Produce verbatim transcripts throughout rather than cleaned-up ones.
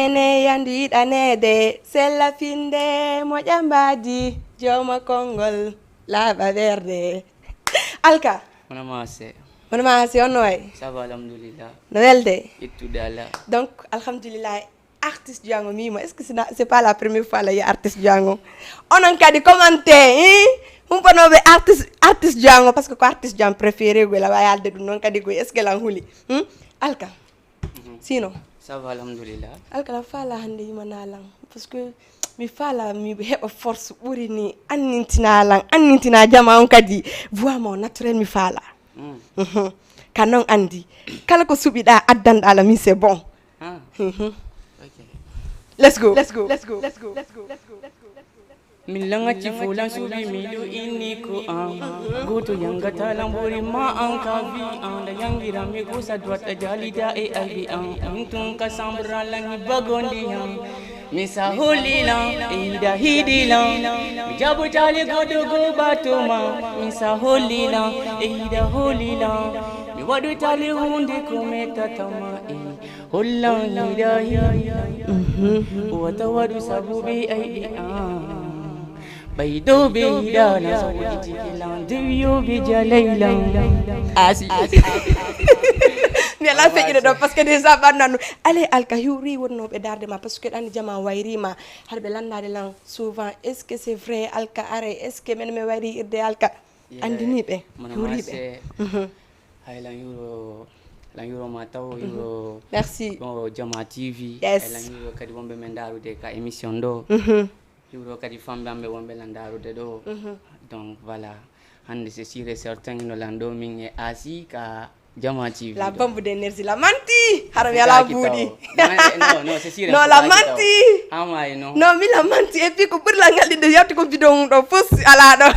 Ene yandi yiɗaneede, sella finde, moƴa mbaadi, jooma konngol, laaɓa ɓerde. Alka. Hono ma se. Hono ma se, on no wayi? Ça va, alhamdulillah. No welde? Ittude Allah. Donc, alhamdulillah, artiste Django mimo. Est-ce que c'est na- c'est pas la première fois la artiste Django? Onon kadi commenté, hein? Humpanooɓe artiste artiste Django, parce que ko artiste Django préféré goy la wayalde ɗum noon kadi goy. Est-ce que lan huli? Hmm? Alka. Sinon, ça va, alhamdulillah. Alkala faala hannde yimana lan, parce que mi faala mi heɓa force ɓuri ni, annintina lan, annintina jama on kadi. Voix mo naturel mi faala. Mhm. Ka non andi, kala ko suɓiɗa addanɗa la mi c'est bon. Ah. Mhm. Ok. Let's go. Let's go. Let's go. Let's go. Let's go. Let's go. Let's go. Min laŋati fulan suubi miɗo inni ko an. Gooto yangata lambori ma an ka vi an. Da yangira mi kusa duwata jalida e aibi an. Min tun ka sambra langi bagondi an. Min sa holi lan e ida hidi lan. Mi jabo tali godo go batoma. Min sa holi lan e ida holi lan. Mi wadu tali hunde ko metatama e. Hollan hiɗa hiɗa. Wata waɗu sabu ɓe ayɗi an. Ɓay dow ɓe yiɗana so wujitike lan dewiyoɓe jalay lan. Asi. Mi ala feƴƴude ɗo parce que déjà ɓannanno. Allez, Alka, hiwri wonnooɓe darde ma parce que ɗanni jama wayrima. Haɗa ɓe lanndade lan souvent, est ce que c'est vrai? Alka aray, est ce que men mi wayri irde? Alka andiniɓe, hiwriɓe. Hay lan yuro lan yuro ma taw yuro. Merci. Bon, Jama T V. Yes. Lan yuro kadi wonɓe men ndarude ka émission ɗo. Yuro kadi famɓe amɓe wonɓe lan ndarude ɗo. Donc voilà, hannde c'est sûr et certain no lan ɗo min e Asi ka Jama T V. La bombe d'énergie, la manti. Hara mi ala buuɗi. Non, non, c'est sûr. Non, la manti. Amay non. Non, mi la manti. Et puis ko ɓuri lan ngal ɗinde yawti ko vidéo mum ɗo fos ala ɗo.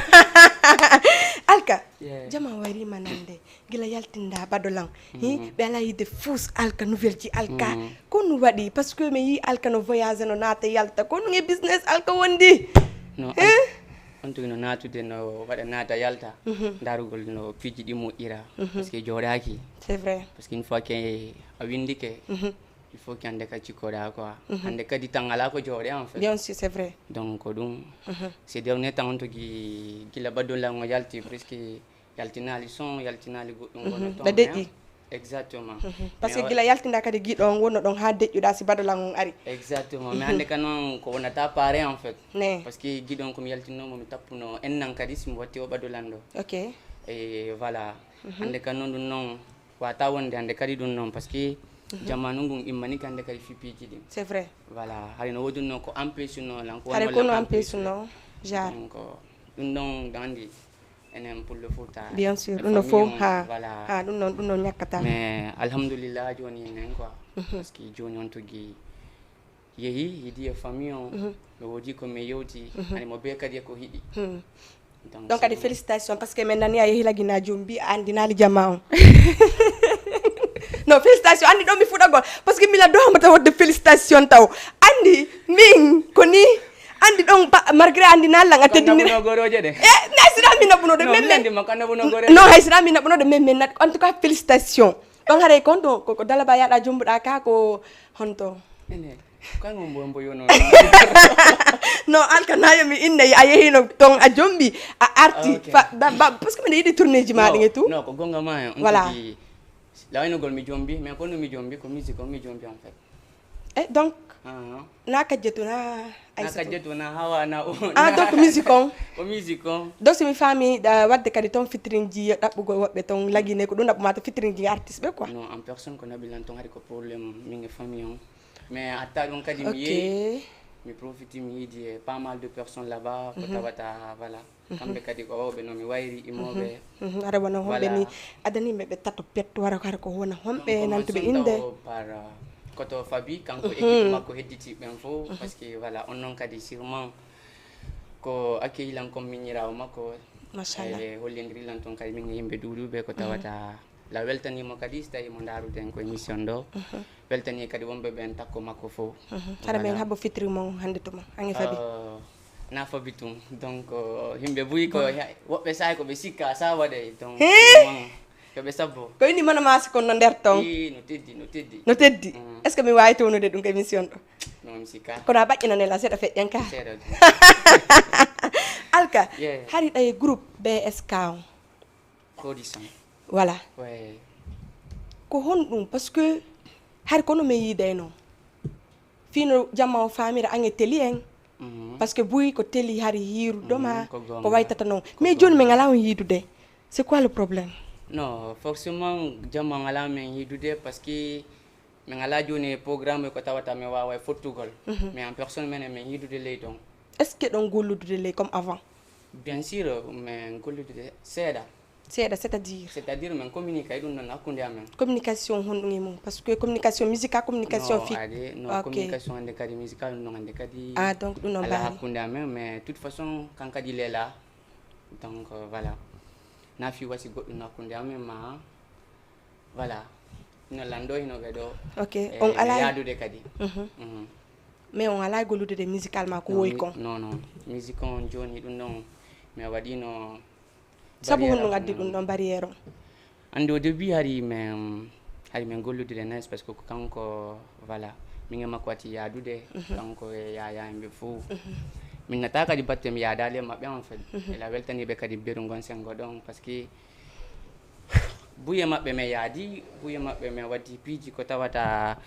Alka. Jama wayri manande. Gila yaltinda baɗo lan. Ɓe ala yide fous Alka, nouvelle ji Alka. Ko nu waɗi? Parce que mi yi Alka no voyage, no naata yalta. Ko nu e business Alka wondi? Non. On tigi no naatude, no waɗa naata yalta. Darugol no piiji ɗi moƴƴira. Parce que jooɗaaki. C'est vrai. Parce que une fois que a windike, il faut que hannde ka cikkoɗa quoi. Hannde kadi tan ala ko jooɗe en fait. Bien sûr, c'est vrai. Donc ko ɗum. Ces derniers temps on tigi gila baɗo lan o yalti presque. Yaltinaali son, yaltinaali goɗɗum gono ton. Ɓe deƴƴi. Exactement. Parce que gila yaltinda kadi giɗo on wonno ɗon ha deƴƴuɗa si badolan on ari. Exactement. Mais hannde ka noon ko wonata pare en fait. Ne. Parce que giɗo on komi yaltinnomo mi tappuno ennan kadi simo watti o badolan ɗo. Ok. E voilà. Hannde ka noon ɗum noon wata wonde hannde kadi ɗum noon parce que jamanu ngun immani ka hannde kadi fi piiji ɗin. C'est vrai. Voilà. Hari no wodunno ko empêche no lan ko. Hari kono empêche no. Genre. Donc ɗum ɗon gandi. Enen pullo Fuuta. Bien sûr, ɗum no fof ha ha ɗum noon ɗum noon ñakkata. Mais alhamdulillah joni enen quoi. Parce que joni on tigi yehi hidi e famille on. Mi wodi ko mi yewti. Ani mo be kadi e ko hiɗi. Donc kadi félicitation parce que min nani a yehi lagina jombi a andinali jama on. Non, félicitation andi ɗon mi fuɗagol parce que mila dohamata wodde félicitation taw andi min ko ni. Andi ɗon malgré andi na lan a teddinira. Goroje de. E na sira mi nabuno de men men. Non, hay sira mi nabuno de men men. En tout cas félicitation. Ɗon haray kon to ko dala ba yaɗa jumbuɗa ka ko honto. Ene. Kan mo mbo mbo yono. Non, Alka nayo mi inna a yehino ton a jombi a arti. Parce que mi yiɗi tournéji ma ɗin et tout. Non, ko gonga ma. Voilà. Lawaynogol mi jombi mais kono mi jombi ko musique on mi jombi en fait. E donc na kajjetu na na kajjetu na hawa na o. Ah donc musique on. Ko musique on. Donc si mi faami wadde kadi toon fitirinji ɗaɓɓugol woɓɓe toon lagine ko ɗum ɗaɓɓu ma to fitirinji artiste ɓe quoi. Non, en personne ko naɓi lan toon hari ko problème min e famille on. Mais atta ɗum kadi mi yehi mi profiti mi yiidi e pas mal de personnes là-bas ko tawata voilà. Kamɓe kadi ko wawɓe no mi wayri imoɓe. Ara wona homɓe ni adaniɓe ɓe tato petto wara kara ko wona homɓe nantuɓe inde. Par koto fabi kanko équipe makko hedditi ɓen fof parce que voilà on noon kadi sûrement ko accueilli lan comme miñirawo makko. Machallah. E hollindiri lan toon kadi min e yimɓe duuɗuɓe ko tawata la weltanimo kadi so tawi mo ndaaruden ko émission ɗo. Weltani kadi wonɓe ɓen takko makko fof. Hara min habbo fitiri mon hannde tuma ange fabi. Na fabi tum donc yimɓe buy ko woɓɓe sahay ko ɓe sikka sa waɗay donc ko ɓe sabbo. Ko ini mana masi kon no nder ton. No teddi no teddi. No teddi. Est ce que mi wawi townude ɗum ko émission ɗo? Non, mi sikka. Kono a ɓaƴƴinane la seeɗa feƴƴen ka. Seeɗa. Alka, Yeah. hari ɗaye groupe B S K on? Audition. Voilà. Ouais. Ko honɗum? Parce que hari kono mi yiidayno. Fino jamma o famira ange teli en. Mhm. Parce que buy ko teli hari hiiruɗo ma, Mhm, ko goonga. Ko waytata noon. Mais jooni min alaa on yiidude. C'est quoi le problème? Non, forcément, jamma on alaa men yiidude parce que min alaa jooni e programme ko tawata min waawa e fottugol. Mais en personne menen min yiidude ley ton. Est-ce que ɗon golludude ley comme avant? Bien sûr, min golludude seeɗa. Seeɗa, c'est-à-dire? C'est-à-dire min communique e ɗum ɗon hakkunde amen. Communication honɗum e mum? Parce que communication musicale, communication Non, fi. ade, non, Ok. Communication hannde kadi musicale ɗum ɗon hannde kadi Ah, donc ɗum ɗon alaa mbaali. Hakkunde amen, mais toute façon kan kadi leela. Donc euh, voilà. Na fi wasi goɗɗum hakkunde amen ma voilà. No lanndo hino ɓe ɗo. Ok, E, on mi alaa. Yaadude kadi. Mhm. Mhm. Mais on alaa gollude musicalement ko Non, woyi mi- kon. Non, non. Musique on jooni ɗum ɗon mi waɗino. Sabu Barrière honɗum am addi ɗum ɗum ɗon barrière on? Ande au début hari men hari men gollude nice parce que ko kanko voilà min e makko wati yaadude kanko e yaya en ɓe fof min nata kadi batte mi yaadali e maɓɓe en fait ela weltaniɓe kadi beru ngon sengo ɗon parce que buye maɓɓe men yaadi buye maɓɓe men waddi piiji ko tawata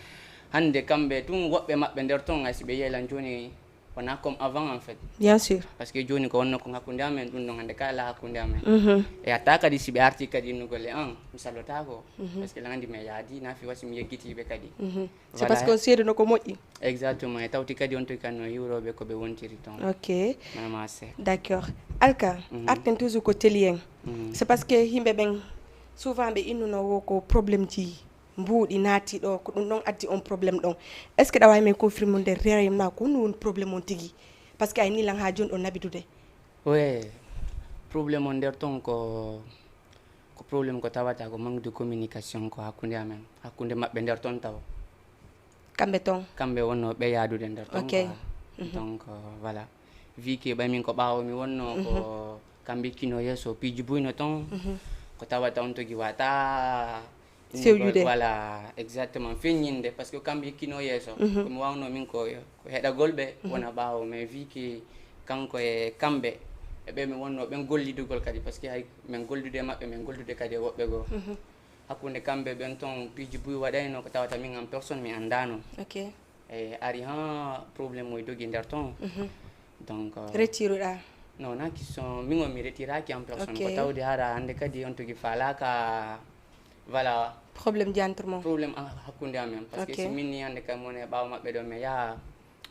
hannde kamɓe tun woɓɓe maɓɓe nder ton ay si ɓe yelan jooni wona comme avant en fait Bien sûr. Parce que jooni ko wonno ko hakkunde amen ɗum ɗon hannde kala hakkunde amen Mhm. E hatta kadi si ɓe arti kadi innugol e an mi sallotaako parce que lanndi mi yaadi na fi wasi mi yeggitiiɓe kadi Mhm. C'est parce que on seeduno ko moƴƴi. Exactement e tawti kadi on toki kan no hiwroɓe ko ɓe wontiri ton Ok. Vraiment c'est D'accord. Alka, Mhm. arten toujours ko teli en. Mhm. C'est parce que yimɓe ɓen souvent ɓe innuno wo ko problème ji mbuuɗi naati ɗo ko ɗum ɗon addi on problème ɗon. Est-ce que ɗa wawi men confirmude réellement ko honɗum woni problème on tigi? Parce que ay ni lan ha joni ɗo nabidude. Oui, problème on nder ton ko ko problème ko tawata ko manque de communication ko hakkunde amen hakkunde maɓɓe nder ton taw Kamɓe ton. Kamɓe wonno ɓe yaadude nder ton Ok. quoi. Donc euh, voilà. Vu que ɓay min ko ɓaawo mi wonno ko kamɓe kino yeeso piiji buyno ton ko tawata on togi wata Fewjude. Voilà exactement feññinde parce que kamɓe kino yeeso ko mi wawno min ko ko heɗagol ɓe wona ɓaawo mais vu que kanko e kamɓe e ɓe mi wonno ɓen gollidugol kadi parce que hay min gollude e maɓɓe min gollude kadi e woɓɓe goo hakkunde kamɓe ɓen ton piiji buy waɗayno ko tawata min en personne mi anndano Ok. e ari ha problème o e dogi nder ton donc euh, Rettiruɗa. Non na question min on mi retiraki en personne Ok. Ko tawde hara hannde kadi on togi falaka voilà Problème ji entre mon. Problème a- hakkunde amen parce que Ok. Si min ni hannde kam woni e ɓaawo maɓɓe ɗo mi yaha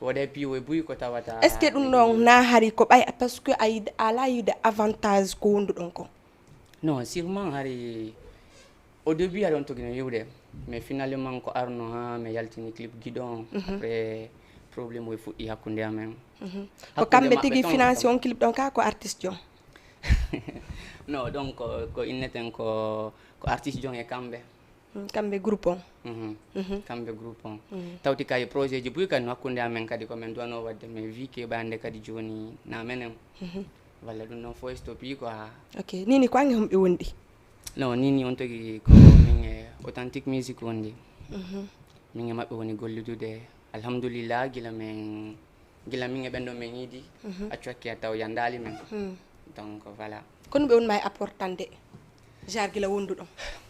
woda e piwo e buy ko tawata Est-ce que ɗum ɗon na hari ko ɓay parce que a yiɗ- a ala yiɗde avantage ko wonduɗon ko? Non sûrement hari au début aɗa on togino yiwde mais finalement ko arno ha mi yaltini clip giɗo on après problème o e fuɗɗi hakkunde amen Ko kamɓe tigi financé on clip ɗon ka ko artiste jo? Non donc ko inneten ko ko artiste jon e kamɓe Kamɓe groupe on. Kamɓe groupe on tawti kay projet ji buy kadi no hakkunde amen kadi ko min duwano wadde mais vu que ɓande kadi joni na menen walla ɗum ɗon fof e stoppi quoi. Ok, nini ko ange homɓe wondi? Non nini on togi ko min e authentique musique wondi min e maɓɓe woni gollidude alhamdulillah gila min gila min e ɓen ɗon min yiidi accu hakke a taw yandali men donc voilà. Kono ɓe wonma e apportande genre gila wonduɗon?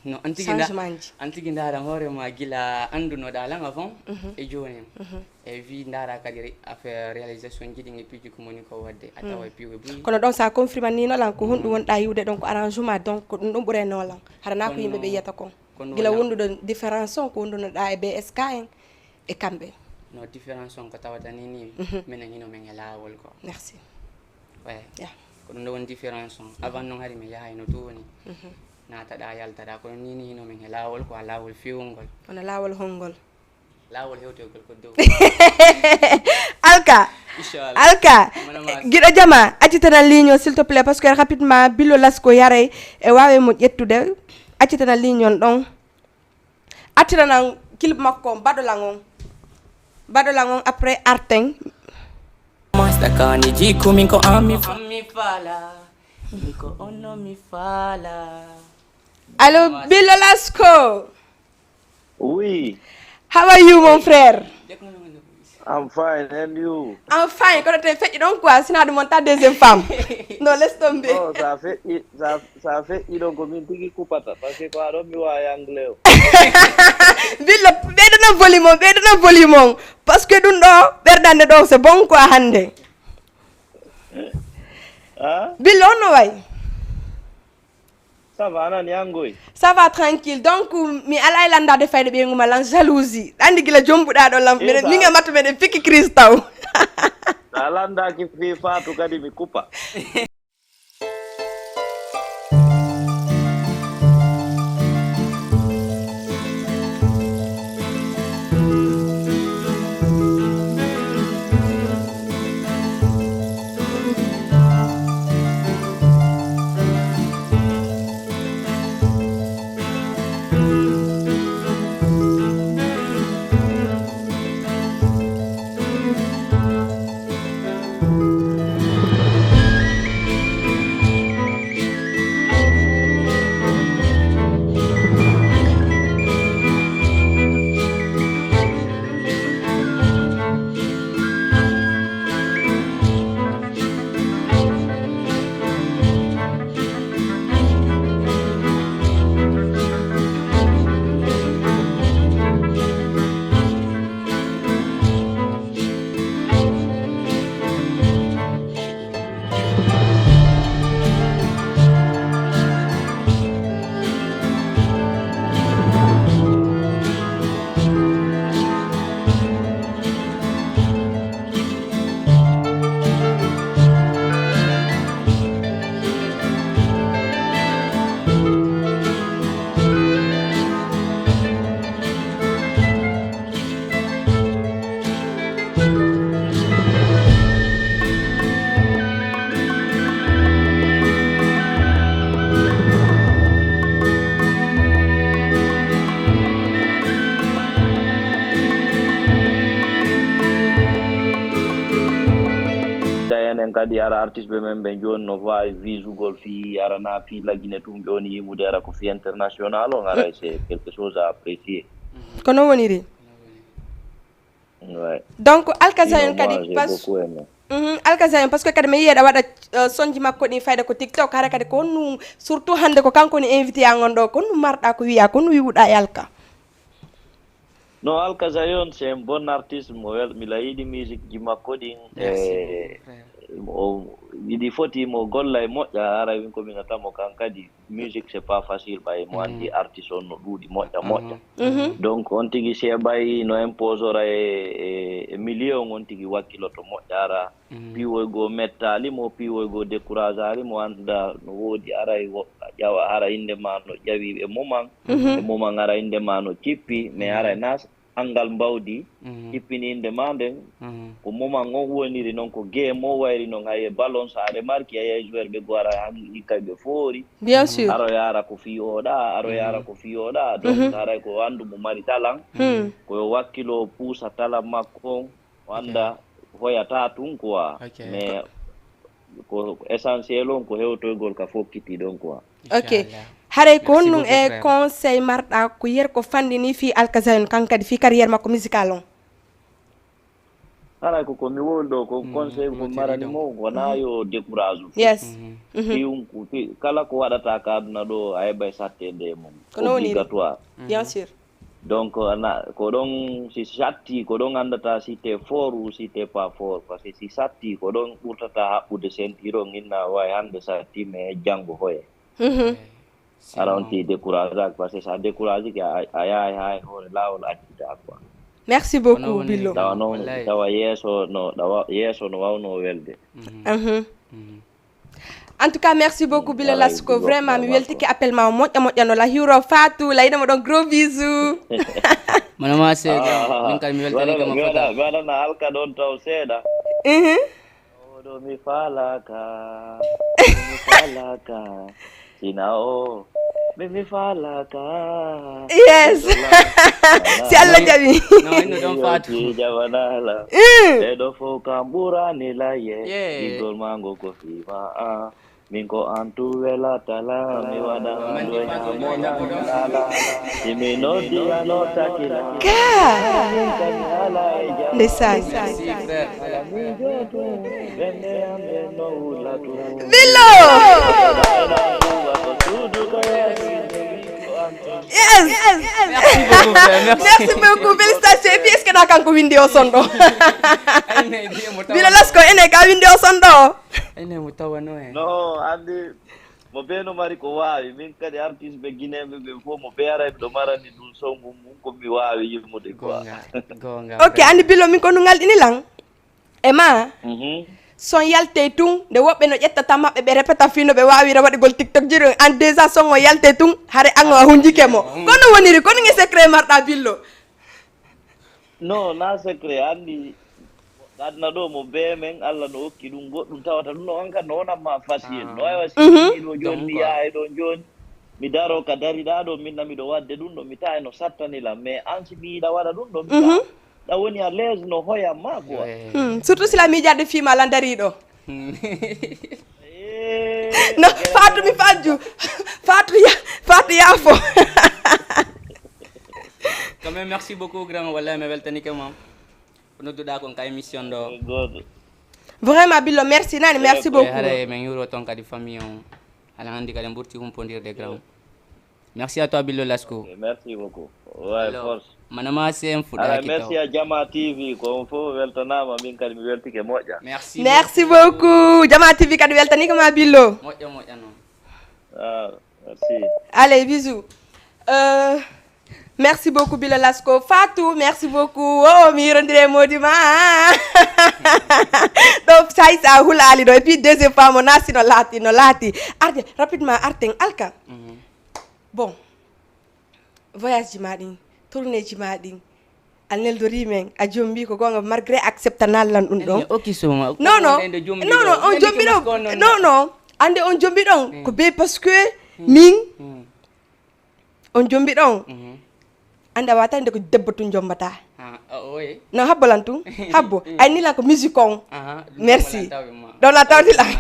No an tigi Changement ji. An tigi ndaran hoore ma gila anndunoɗa lan avant e joni e wi ndara kadi affaire réalisation ji ɗin e piiji ko moni ko wadde a tawa e piwe buy. Kono ɗon sa confirmanino lan ko honɗum wonɗa yiwde ɗon ko arrangement donc ko ɗum ɗum ɓurayno lan? Hara na ko yimɓe ɓe yiyata kon gila wonduɗo différence on ko wondunoɗa e B S K en e kamɓe? No différence on ko tawata ni ni minen hino men e lawol ko. Merci. Ouais. Ko ɗum ɗo woni différence on avant noon hari mi yahay no towoni nataɗa yaltaɗa kono ni ni hino men e lawol ko a lawol fewngol. Kono lawol hongol? Lawol hewtogol ko dow. Alka. Inchallah. Alka. Giɗo jama accitana ligne o s'il te plaît parce que rapidement billo lasko yaray e wawe mo ƴettude. Accitana ligne on ɗon. Attiranan clip makko on baɗolan on baɗolan on après arten. Masta kani jikku min ko an mi fa- mi fala. Min ko onno mi fala. Allo billo lasko? Oui. How are you mon frère? I'm fine, and you? Enfin, kono te feƴƴi ɗon quoi, sina ɗum on ta deuxième femme. Non, laisse tomber. Oh, ça fait, ça, ça fait, il donc min tigi kupata, parce que quoi, donc mi wa anglais. Billo, ɓeyɗana volume on, ɓeyɗana volume on. Parce que ɗum ɗo, ɓerdande ɗo, c'est bon quoi, hannde. Hein? Billo, on no way. Ça va, anan yangoy. Ça va tranquille. Donc, mi alay landa de fayde ɓe nguma lan jalousie. Andi gila jombuɗa ɗo lam. Meɗen, min e matto meɗen piki Christ taw. A landaki fi fatu kadi mi kupa. Enen kadi ara artiste ɓe men ɓe joni no vawi visugol fi arana fi lagine tum joni yimude ara ko fi international on ara c'est quelque chose à apprécier. Kono woniri. Ouais. Donc alkazayon Sinon, moi, kadi j'ai pas beaucoup aimé. Mhm, alkazayon parce que kadi mi yiyeɗa waɗa euh, sonji makko ɗin fayda ko tiktok hara kadi ko honnu surtout hannde ko kanko ni invité an on ɗo ko honnu marɗa ko wiya ko honnu wiwuɗa e alka. Non, Alkazayon, c'est un bon artiste. Mo wel, mi la yiɗi musique ji makko ɗin. Merci Eh, beaucoup, frère. o yiɗi foti mo golla e moƴƴa ara win ko minata mo kan kadi musique c'est pas facile ɓay mo andi artiste on no ɗuuɗi moƴƴa moƴƴa. Mhm. Donc on tigi se ɓay no imposora e, e, e milieu on on tigi wakkiloto moƴƴa ara piwoygo mettali mo piwoygo décourage ali mo anda no woodi aray wo- ƴawa hara inde ma no ƴawi e moment e moment ara inde ma no cippi mais aray nas angal mbawdi cippini inde ma nden ko moment on woniri noon ko game o wayri noon hay e ballon sa remarque ayay joueur ɓe go ara han ikkay ɓe foori Bien sûr. aro yaara ko fiyoɗa aro yaara ko fiyoɗa donc haray ko andu mo mari talan ko yo wakkilo puusa talan makko on o anda hoyata tun quoi Ok. mais ko essentiel on ko hewtoygol ka fokkiti ɗon quoi. Ok. Inchallah. Haray ko Merci honnun beaucoup, e frère. Conseil marɗa ko yer ko fanɗini fi alkazayon kan kadi fi carrière makko musical on? Haray ko ko mi woni ɗo ko conseil ko Motiri marani ɗon. Mo wona yo décourage. Yes. Fi un- fi- kala ko waɗata ka aduna ɗo a heɓay sattede e mum. Ko noon woniri. Obligatoire. Bien sûr. Donc ana ko ɗon si satti ko ɗon andata si te fort ou si te pas fort parce que si satti ko ɗon ɓurtata haɓɓude ceinture on inna wawi hande satti mais janngo hoye. Mhm. Ara on ti décourage ak parce que sa décourage ke a a yahay ha e hoore lawol accita quoi. Merci Kono beaucoup woni- Billo. Tawa noon Wallahi. tawa yeeso no tawa yeeso no wawno welde. Mhm. Mhm. En tout cas merci beaucoup Billo Voilà, Lasko Billo, vraiment mi vraiment. Weltike appel ma o moƴƴa moƴƴa no la hiwro Fatou layda mo ɗon gros bisous. Mono ma seeɗa min kadi mi weltanike ma fota. Mi waɗana alka ɗon taw seeɗa. Mhm. Oɗo mi falaka mi falaka sina o mi mi falaka. Yes. Si Allah jaɓi. No inno ɗon Fatou. Jabanala. Mm. Ɓeɗo fof kam ɓurani laye Yeah. Igol mango ko fima a Min ko an tu welatala, mi waɗa doya mo ñamlala. Si mi noddi a nottakila. Ka. Ndeysaan. Min jotu, ɓende am ɓe no wulatu. Billo. Yes. Merci beaucoup, frère. Merci. Merci beaucoup. Félicitations. Et puis est-ce que na kanko windi o sonɗo? Ay, ne, bi mo tawa. Billo Lasko, ene ka windi o sonɗo. Ay, ne, mo tawa no, eh. No, andi mo beno mari ko wawi. Min kadi artiste ɓe guinéen ɓe ɓe fof mo ɓe ara ɓe ɗo marani ɗum songu mum ko mi wawi yimmude quoi. Gonga, gonga. Ok, andi Billo, min ko no ngalɗini lan e ma. Mhm. Son yalte tun nde woɓɓe no ƴettata maɓɓe ɓe repeta fii no ɓe wawira waɗugol TikTok jiɗo an déjà son o yalte tun hare an o a hunjike mo. Kono woniri kono nge secret marɗa Billo? No, na secret, andi adna ɗo mo be men Allah no okki ɗum goɗɗum tawata ɗum no on kan no wonan ma facile. No aywa si ɗo joni mi yaha e ɗon joni mi daro ka dariɗa ɗo minna miɗo wadde ɗum ɗo mi tawi no sattani lan, mais an si mi yiɗa waɗa ɗum ɗo mi tawa ɗa woni à l'aise no hoyan ma quoi. Eh. Hmm, surtout si la miijaade fiima lan dariɗo. Eh, No, Fatou mi fajju. Fatou ya, Fatou yaafo. Quand même, merci beaucoup, grand. Wallahi, mi weltanike ma. Ko nodduɗa kon ka émission ɗo. Goto. Vraiment Billo, merci nani, merci E beaucoup. Haray, min yuro ton kadi famille on. Ala handi kadi en ɓurti humpondirde, grand. Merci à toi, Billo Lasko. Ok, merci beaucoup. Ouais, Alors, force. Manama C M Ala fuɗɗaki merci taw. À Jama T V ko on fof weltanama min kadi mi weltike moƴƴa. Merci. Merci beaucoup. Jama T V kadi weltanike ma Billo. Moƴƴa, moƴƴa non. Ah, merci. Allez, bisous. Euh, merci beaucoup Billo Lasko. Fatou, merci beaucoup. Oh, mi yirondire modi ma. Ɗo say sa hulali ɗo. Et puis deuxième fois mo nasi no laati, no laati. Arde rapidement arten Alka. Mhm. Bon, voyage ji ma ɗin, tournée ji ma ɗin, a neldori men, a jombi ko gonga malgré acceptanal lan ɗum ɗon. Ok, so ma. Non, non, Ende jombi non, non, ɗo. On Ende jombi ki ɗon, masko non. Non, non, ande on jombi ɗon, ko be parce que min, Mm. On jombi ɗon, Mhm. Ande a wata nde ko debbo tun jombata. Ah, ah, oui. Non, habbo lan tun, habbo, ay ni lan ko musique on. Aha, Merci. Ɗo lan tawi ma. Ɗo lan tawdi lan. Ah.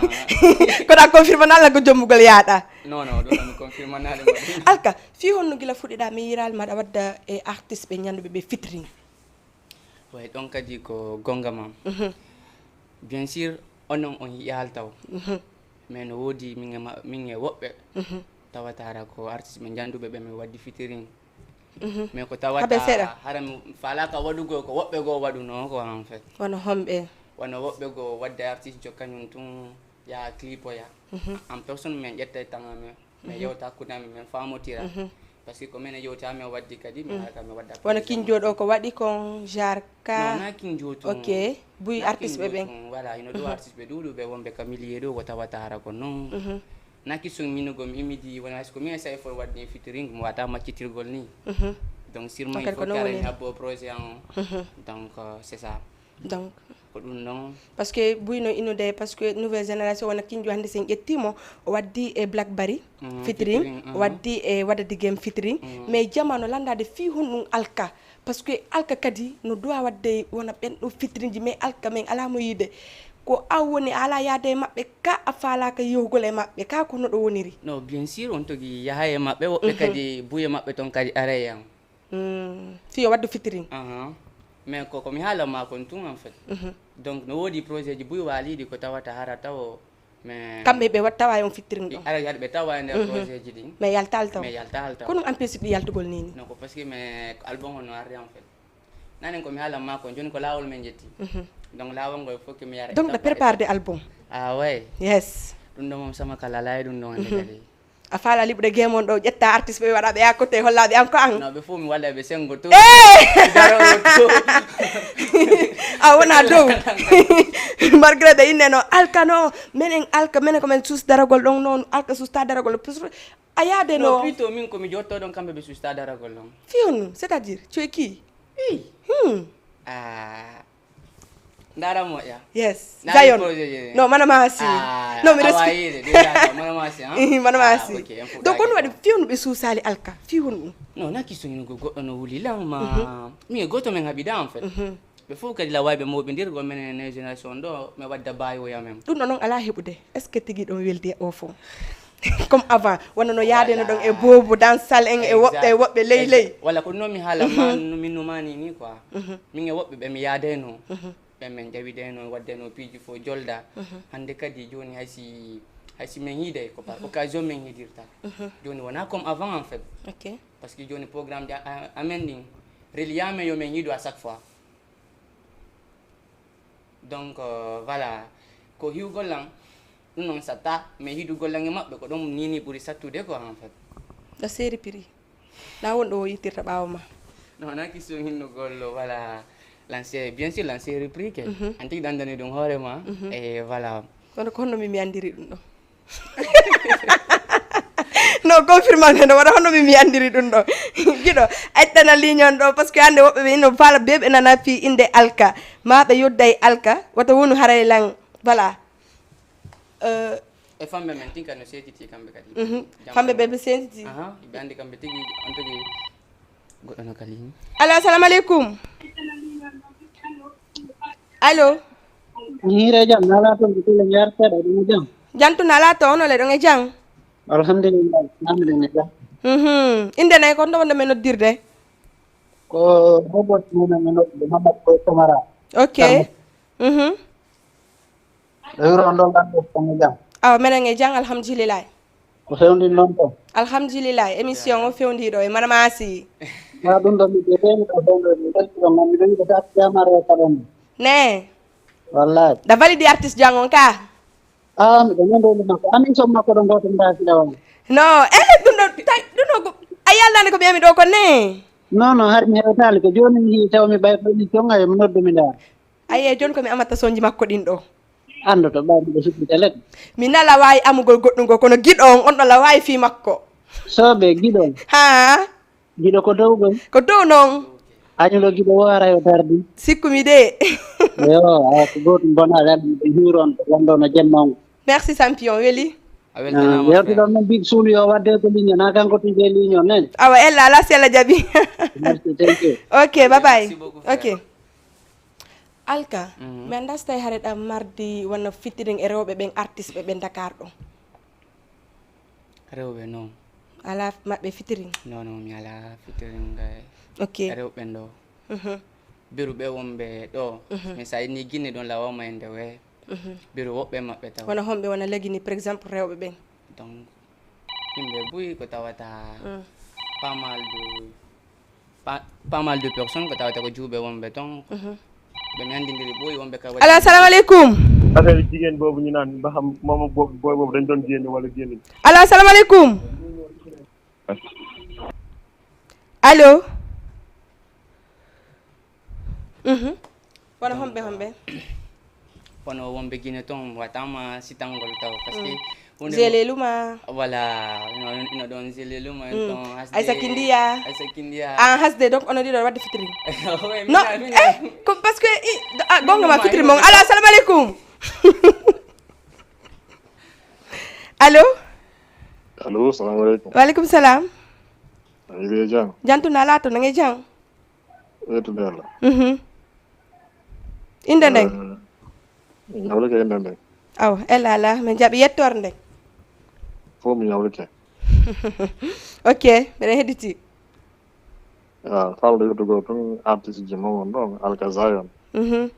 Ko ɗa confirme nan lan ko jombugol yaɗa. Non, non, ɗo mi confirme nade mo. Alka, fi honno gila fuɗɗiɗa mi yiral maɗa wadda e artiste ɓe ñanduɓe ɓe fitring. Way ɗon kadi ko gonga ma. Bien sûr onon on yaltaw. Mais no woodi min e ma- min e woɓɓe tawata hara ko artiste ɓe ñanduɓe ɓe mi waddi featuring. Mais ko Habe seeɗa. Tawata hara mi falaka waɗugol ko woɓɓe goo waɗuno ko en fait. Wano homɓe. Wano woɓɓe goo wadde artiste jo kañum tun ya clip o ya. En personne min ƴetta e tanga men. Min yewta hakkunde amen min famotira. Parce que ko min yewta min waddi kadi min hara ka min wadda. Wano kinjo ɗo ko waɗi kon jarka. Non, na kinjo tun. Ok, buy artiste ɓe ɓen. Voilà, ino ɗo artiste ɓe ɗuɗu ɓe wonɓe ka milieu ɗo ko tawata hara ko non. Na ki sun min go mi imidi wona ko min essaye for wadde featuring mo wata maccitirgol ni. Donc sûrement il Kadi faut ko non kare woni. Habbo projet on. Donc euh, c'est ça. Donc Ko ɗum non. Parce que buyno innude parce que nouvelle génération wona kinjo hannde sen ƴettimo o waddi e blackberry. Fitring o waddi e wadadi game fitring. Mais jamano landade fii honɗum alka, parce que alka kadi no dowa wadde wona ɓen ɗo fitrinji mais alka men ala mo yiide. Ko an woni a ala yaade e maɓɓe ka a faalaka yehugol e maɓɓe ka ko noɗo woniri? No bien sûr on togi yaha e maɓɓe woɓɓe kadi buye maɓɓe ton kadi aray en. Fii o waddu fitring. Mais ko komi haala ma kon tun en fait. Donc no woodi projet ji buy waaliɗi ko tawata hara tawo. Mais kamɓe ɓe wat tawa e on fitring ɗon. Ara yaade ɓe tawa e nder projet ji ɗin. Mais yaltal taw. Mais yaltal taw. Kono an pesitɗi yaltugol nini? Non ko parce que mais album on no arde en fait. Nanen komi haala ma kon joni ko laawol men jetti. Donc laawol ngol fof komi yara. Donc ɗa préparde album? Ah ouais. Yes. Ɗum ɗo moom sama kala laay ɗum ɗon ande kadi. A faala liɓude gemon ɗo ƴetta artiste ɓe waɗa ɓe à côté hollaɓe an ko an? No ɓe fof mi waɗa ɓe sengo to. A wona dow. Malgré ɓe inne no alka no menen alka menen ko men suus daragol ɗon non alka suusta daragol plus a yaade No no. Plutôt min komi jotto ɗon kamɓe ɓe suusta daragol ɗon. Fi honno c'est à dire tu es qui? Ey. Hmm. Ah. Ndara moƴƴa. Yes. Nani Zion. Projet je? No manama si. Ah, No mi awa respect. Yide déjà manama si hein. Ihi manama Ah, si. Ok en Donc on fuɗɗaki. Waɗi fi honno ɓe suusali alka fi honno? No naki sungino go goɗɗo no wuli lan ma. Mi e goto men haɓida en fait. Ɓe fof kadi la wawi ɓe moɓindirgo menen e génération ɗo, mi wadda bayoya men. Ɗum ɗo noon alaa heɓude. Est ce que tigi ɗon weldi e o fof? Comme avant, wano no yaadeno ɗon e boobo dansal en e woɓɓe e woɓɓe ley ley. Walla ko noon mi haala ma, no min numani ni quoi. Min e woɓɓe ɓe mi yaadeno. Ɓe min jawideno, waddeno piiji fof jolda. Hannde kadi jooni hay si, hay si min yiide ko par occasion min yiidirta. Jooni wona comme avant en fait. Ok. Parce que jooni programme ji a- a- amen ɗin reliyamen yo min yiidu à chaque fois. Donc euh, voilà, ko hiwgol lan ɗum noon satta, mais hiidugol lan e maɓɓe ko ɗum nini ɓuri sattude ko en fait. Ɗo seeri piri. Na won ɗo o yittirta ɓaawo ma. Non, na question hinnugol, voilà. Lancer, bien sûr, lancer repris ke. An tigi ɗandani ɗum hoore ma. Et voilà. Kono ko honno mi mi andiri ɗum ɗo? No, confirmation ɗo waɗa honno mi mi andiri ɗum ɗo? Giɗo, ettana ligne on ɗo, parce que hannde woɓɓe ɓe ino faala beeɓe nana fii innde Alka. Ma ɓe yodday Alka, wata wonu haray lan, voilà. Euh, e famɓe men tinka no seetiti kamɓe kadi. Famɓe ɓe ɓe seetiti. Aha, ɓe andi kamɓe tigi, on tigi. Goɗɗo no ka ligne. Allo, assalamu aleykum. Allo. Hiire jam, nala toon ko tule ñaar seeɗa, ɗum jam. Jantu nala to, ono le ɗon e jam. Alhamdulillah, alhamdulillah. Mhm. Inde nay ko honto wonde men noddirde? Ko Robert Muna mi noddude, Mamadou Boy Camara. Ok. Mhm. Ɗo wuro on ɗon lanɗo ko mi jam. Awa menen e jam, alhamdulillahi. Ko fewndi noon to? Alhamdulillahi, émission o fewndi ɗo e mana masi. Ma ɗum ɗo mi ƴeeteemi ɗo fewndo mi ɗon ɗo ma mi ɗon ɗo tat jamare e kaɗon. Ne. Wallahi. Da validi artiste jang on ka. Ah, mi ɗon ɗo makko. Amin som makko ɗo goto mbaasi ɗo. No, eh, ɗum ɗo tay ɗum ɗo a yallani ko ɓiyami ɗo ko ne. Non non, hari mi hewtaali ko jooni mi hii taw mi ɓay ko émission ay mi noddu mi ndaa. Aye, jooni ko mi amatta sonji makko ɗin ɗo. Anndoto ɓay miɗo suɓɓita leɗɗe. Mi nala waawi amugol goɗɗum goo, kono giɗo on, on ɗo la waawi fii makko. Sooɓe giɗo on. Haa. Giɗo ko dow ɗon. Ko dow noon. Añulo giɗo wo ara yo tardi. Sikkumi de. Yo, a ko gootum bona aɗa anndi ɓe hiwron ko wonɗo no jemma on. Merci champion, weli. A weltanaama, yertuɗo men big suul yo wadde ko ligne na kanko tigi e ligne on nen. Awa ella ala si ella jaɓi. Merci, thank you. Ok, bye bye. Merci beaucoup, frère. Ok. Alka, mi anndaa so tawi hare ɗam mardi wano fitiring e rewɓe ɓen artiste ɓe ɓen Dakar ɗo. Rewɓe non. Ala maɓɓe fitiring? Non non, mi ala fitiring e rewɓe ɓen ɗo. Biru ɓe wonɓe ɗo. Mais sa inni Guinée ɗon lawama e nde we. Biru woɓɓe maɓɓe taw. Wona homɓe wona lagini par exemple rewɓe ɓen? Donc yimɓe buy ko tawata pas mal de pas, pas mal de personnes ko tawata ko juuɓe wonɓe ton. Ɓe mi andindiri ɓooyi wonɓe ka waɗi. Allo, assalamu aleykum. Affaire jigéen boobu ñu naan ba xam moom ak boobu booy boobu dañ doon génn wala génn. Allo, assalamu aleykum. Allo. Mhm. Wona homɓe homɓe? Kono wonɓe Guinée ton watama sitangol taw parce que hunde mo- Zeleluma. Voilà, ino ino ɗon Zeleluma en ton hasde. Aisa Kindia. Aisa Kindia. Ah, hasde donc ono ɗiɗo wadde fitiri. Non, eh, ko parce que i ah, gonga ma fitiri mon. Allo, assalamu aleykum. Allo. Allo, assalamu aleykum. Wa aleykum salam. Ayi be jam. Jantu na lato nange jam. Wetude Allah. Mhm. Inde nden? Eh, mi ñawlike inde nden. Aw, ella ala, min jaɓi yettoore nden. Fof mi ñawlike. Ok, mbiɗa hedditi. Ah, falɗo yettugol tun artiste ji mon on ɗon, Alkazayon. Mhm.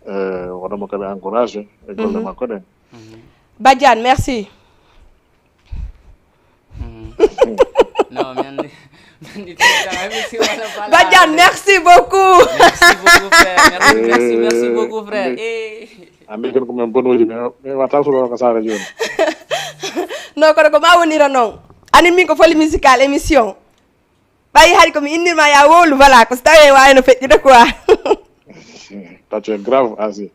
Eh, waɗamo kadi encouragé e golle makko ɗen. Badiane, merci. Non, mi andi mi andi tout ça, mi si wala fala. Badiane, merci beaucoup. Merci beaucoup, frère. Merci, merci, merci beaucoup, frère. Eh. Andi ken ko men bonoji mi mi wata suɗo ko sara joni. Non, kono ko ma wonira non. Ani min ko folie musicale émission. Ɓayi hari ko mi innirma ya wowlu voilà ko so tawi en wawino feƴƴude quoi. Toi tu es grave, Asi.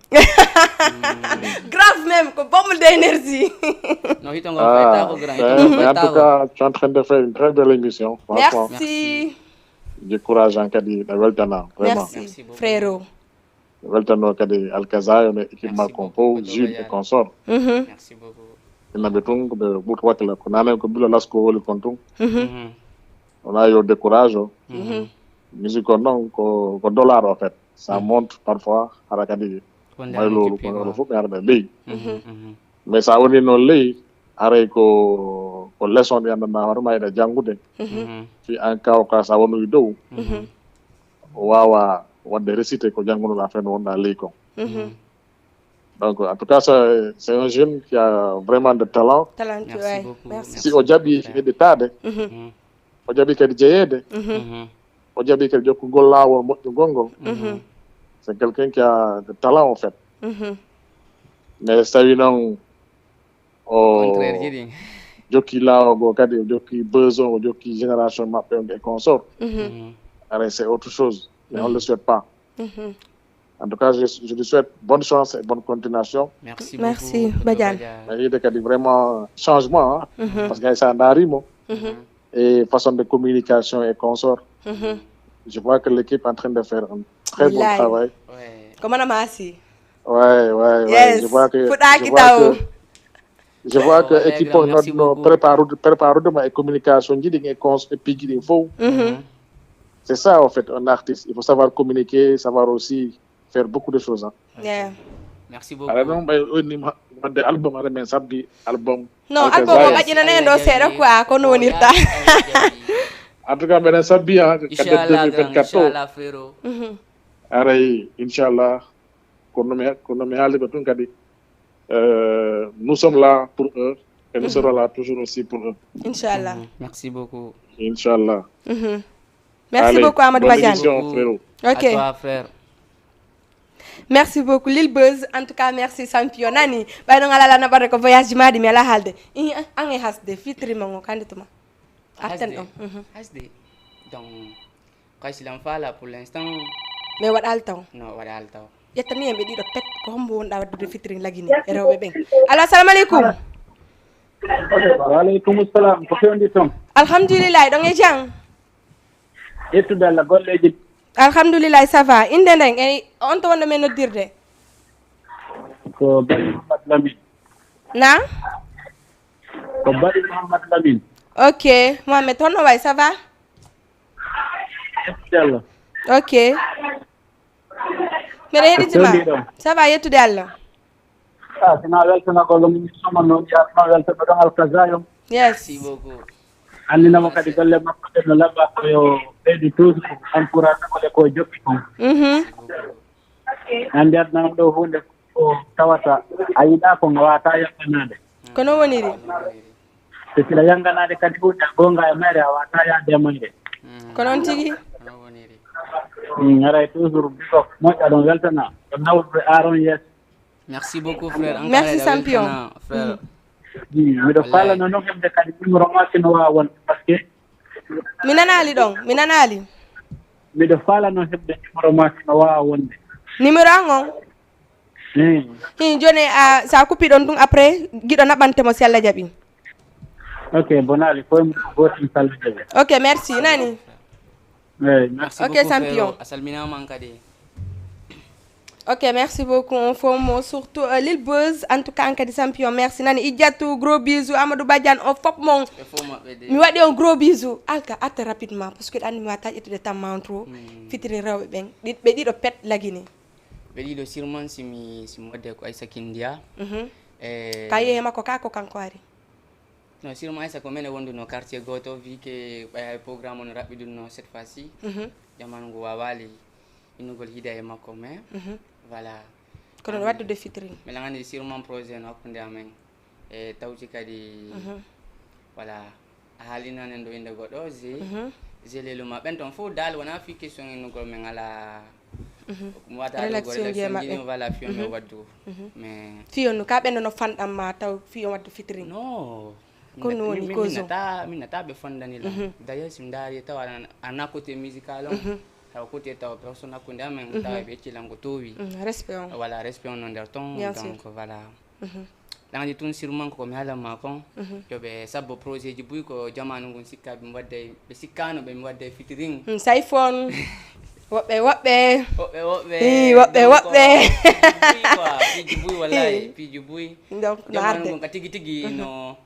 Grave même, ko bombe d'énergie. Non, hito ngol fayta ko grand, hito ngol mais en tout fayta ko. Cas tu es en train de faire une très belle émission, franchement. Merci. Merci. J'ai courage en kadi, ɗa weltana vraiment. Merci beaucoup. Frérot. Weltano kadi Alkazayo e équipe makko on fof, Jules et consort. Mhm. Merci beaucoup. Innaɓe tun ko ɓe ɓurta wakkila ko nane ko bilo lasko woli kon tun. Mhm. Wona yo décourage o. Mhm. Musique ko noon ko ko dollar, en fait, ça monte parfois, hara kadi Wonde may hannde loolu jippi ko quoi. Loolu fof mi arɓe ley. Mhm, mhm. Mais so a woni noon ley, haray ko ko leçon ɗi anndanɗaa hoore ma eɗa janngude. Mhm. Fii en cas au cas so a wonnoyi dow, Mhm. waawa waɗde récité ko janngunoɗaa feen wonɗaa ley kon. Mhm. Donc, en tout cas, c'est c'est un jeune qui a vraiment de talent. Talentueux, Merci ouais. beaucoup. Merci. Si o jaɓi heɗitaade, Mhm. Mhm. o jaɓi kadi jeyeede, Mhm. Mhm. o jaɓi kadi jokkugol laawol moƴƴugol ngol. Mhm. C'est quelqu'un qui a de talent, en fait. Mhm. Mais so tawi noon o Contraire ji ɗin. jokki laawol goo kadi, o jokki besoin, o jokki génération maɓɓe on et consort. Mhm. Mhm. Aray, c'est autre chose. Mais on ne le souhaite pas. Mhm. En tout cas, je, je lui souhaite bonne chance et bonne continuation. Merci Merci, beaucoup, Badiane. Badiane. Mais yiide kadi vraiment changement, hein, Mhm. parce que hay so a ndaarimo Mhm. et façon de communication et consort, Mhm. je vois que l'équipe est en train de faire un très bon Billahi. Travail. Ouais. Ko mana maasi. Ouais, ouais, ouais. Yes. Je vois que, Fuɗaaki je vois taw. Que, je vois que Voilà, équipe grand, on merci no beaucoup. Préparude, préparude ma e communication ji ɗin e cons et piiji ɗin fof. Mhm. C'est ça, en fait, un artiste. Il faut savoir communiquer, savoir aussi faire beaucoup de choses, hein. Yeah. Merci beaucoup. Aɗa noon ɓay onni waɗde album, aɗa men sabbi album. Non, Alka album o Zaya. ɓaƴƴinane en ɗo seeɗa quoi, kono wonirta. En tout cas, mbeɗen sabbi, hein, que Inchallah, deux mille vingt-quatre inchallah, frérot. Mhm. Aray, inchallah, kono mi kono mi haaliɓe tun kadi, euh, nous sommes là pour eux et nous serons là toujours aussi pour eux. Inchallah. Mhm. Merci beaucoup. Inchallah. Mhm. Merci Allez, beaucoup, Amadou bonne Badiane. Émission, frérot. Ok. À toi, frère. Merci beaucoup. Lil Buzz, en tout cas, merci champion. Nani, ɓay noon alaa alaa naɓata ko voyage ji maaɗi mi alaa haalde. Ih, an e hasde, fitiri ma ngo, kandi tuma. Arten Hasde. Ɗon. Mhm. Hasde. Donc, kay silam faala pour l'instant. Mais waɗaali taw. No, waɗaali taw. Ƴettani en ɓe ɗiɗo pet, ko hombo wonɗa waɗdude fitiri lagini e rewɓe ɓen. Allo, assalamu aleykum. Wa aleykum salam. Ko fewndi toon? Alhamdulillahi, ɗon e jam. Yettude Allah, golleeji. Alhamdulillahi, ça va. Innde nden, e on to wonɗo men noddirde? Ko Bari Mouhamed Lamine. Na? Ko Bari Mouhamed Lamine. Ok, Mohamed, honno wayi, ça va? Yettude Allah. Ok. Mbeɗa heɗitima. Fewndi ɗon. Ça va, yettude Allah. Ah, sina weltanagol ɗum émission mon noon, ya sina weltano ɗon Alkaza yon. Yes. Merci beaucoup. Anndinamo kadi golle makko ɗe no laɓa ko yo ɓeydu toujours encourage mo le ko jokki kon. Mhm. Anndi adnama ɗo huunde ko tawata a yiɗa ko nga wata yaɓɓanaade. Ko non woniri. So sila yanganaade kadi huunde a goonga e mayre a wata yaade e mayre. Ko non tigi. No woniri. Mm, aray toujours biko moƴƴa ɗon weltana ɗo nawrude aaron yeeso. Merci beaucoup, frère. An Merci, kala champion. Weltana, frère. Mm, miɗo Wallahi. faalano noon heɓde kadi numéro ma sino waawa wonde par ce que Mi nanaali ɗon, mi nanaali. Miɗo faalano heɓde numéro ma sino waawa wonde. Numéro an on? Hmm. Hin joni a sa kuppi ɗon ɗum après giɗo naɓante mo si Allah jaɓi. Ok, bonaali koye mum ko gootum kala jaɓi. Ok, merci nani. Eyi, merci. Merci Ok, beaucoup, champion. Frérot. A salminaama an kadi. Ok, merci beaucoup. On fait un mot surtout euh, Lil Buzz. En tout cas, en kadi champion. Merci nani Idjatou, gros bisous. Amadou Badiane, on fop mon. E fof maɓɓe de. Mi waɗi on gros bisous. Alka, atta rapidement parce que ɗanni mi wata ƴettude tamma on trop. Fitiri rewɓe ɓen. Ɗi- Ɓe ɗiɗo pet lagini. Ɓe ɗiɗo sûrement si mi si mi wadde ko Aissa Kindia. Mhm. E Ka yehe makko ka ko kanko ari. Non, sûrement Aissa ko mene wonduno quartier goto, vu que ɓaya programme on raɓɓiɗunno cette fois ci. Mhm. Jamanu ngu wawali innugol hida e makko mais Mhm. Voilà. Kono no waddude fitiri. Mbeɗa anndi sûrement projet no hakkunde amen e tawti kadi. Voilà, a haalino anen ɗo innde goɗɗo je je leluma ɓen toon fof dal wona fi question innugol min ala. Mi wata ɗo Relaxing relaxing maɓɓe. Jini, voilà, fiyo mi waddu. Mais Fiyo no ka ɓen no fanɗan ma taw fiyo waddu fitiri. No. Ko no woni cause o? Minata ɓe fondani la. D'ailleurs si mi ndaari tawa ana côté musical on, tawa côté tawa personne hakkunde amen tawa ɓe ƴecci lan ko towi. Respect on. Voilà, respect on no nder ton. Bien sûr. Donc voilà. Ɗanji tun sûrement koko mi haalan ma kon, yo ɓe sabbo projet ji buy ko jamanu ngun sikka ɓe mi wadde, ɓe sikkano ɓe mi wadde featuring. Sayfon. Woɓɓe woɓɓe. Woɓɓe woɓɓe. Ii, woɓɓe Donc, woɓɓe. piiji buy quoi, piiji buy wallahi, piiji buy. Donc no Jamanu arde. Ngun ka tigi tigi no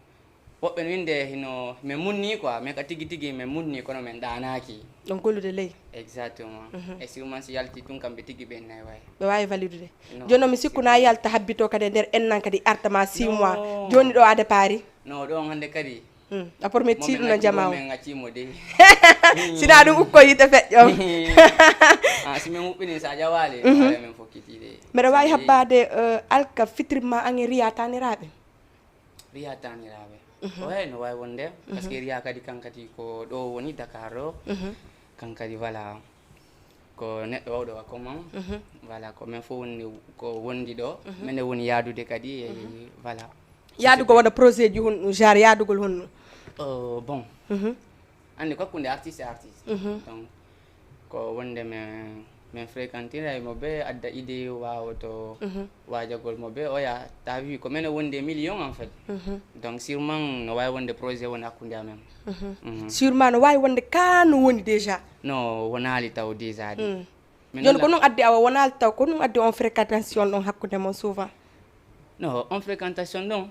Woɓɓe no winde hino, min munni quoi, min ka tigi tigi min munni, kono min ɗaanaaki. Ɗon gollude ley. Exactement. E sûrement si yalti tun, kamɓe tigi ɓen nay waay. Ɓe waawi validude. Jooni mi sikku na yalta habbito kadi e nder ennan kadi arta ma six mois. Jooni ɗo ade paari. No, ɗo on hannde kadi. A promet tiiɗu no jama o. Min accimo de. Sina ɗum ukko yiite feƴƴo. Ah, si min huɓɓini sa jawaali, wala min fokkiti de. Mbeɗa waawi habbaade, eh, Alka, fitiri ma an e Riya taniraaɓe. Riya taniraaɓe. Oye, no waawi wonde. Parce que Riya kadi kan kadi ko ɗo woni Dakar ɗo. Kan kadi voilà. Ko neɗɗo wawɗo wa comment. Voilà, ko min fof woni ko wondi ɗo. Min woni yaadude kadi e voilà. Yaadugol wona projet ji honɗum, genre yaadugol honɗum? Oh, bon. Anndi ko hakkunde artiste e artiste. Donc ko wonde min, min fréquentiray mo be adda idée waawoto waajagol mo be oya, ta wi ko min wondi e million en fait. Donc sûrement no waawi wonde projet woni hakkunde amen. Sûrement no waawi wonde ka no woni déjà. No wonaali taw déjà de. Jooni ko ɗum addi awa wonaali taw, ko ɗum addi on fréquentation ɗon hakkunde mon souvent? No, on fréquentation ɗon.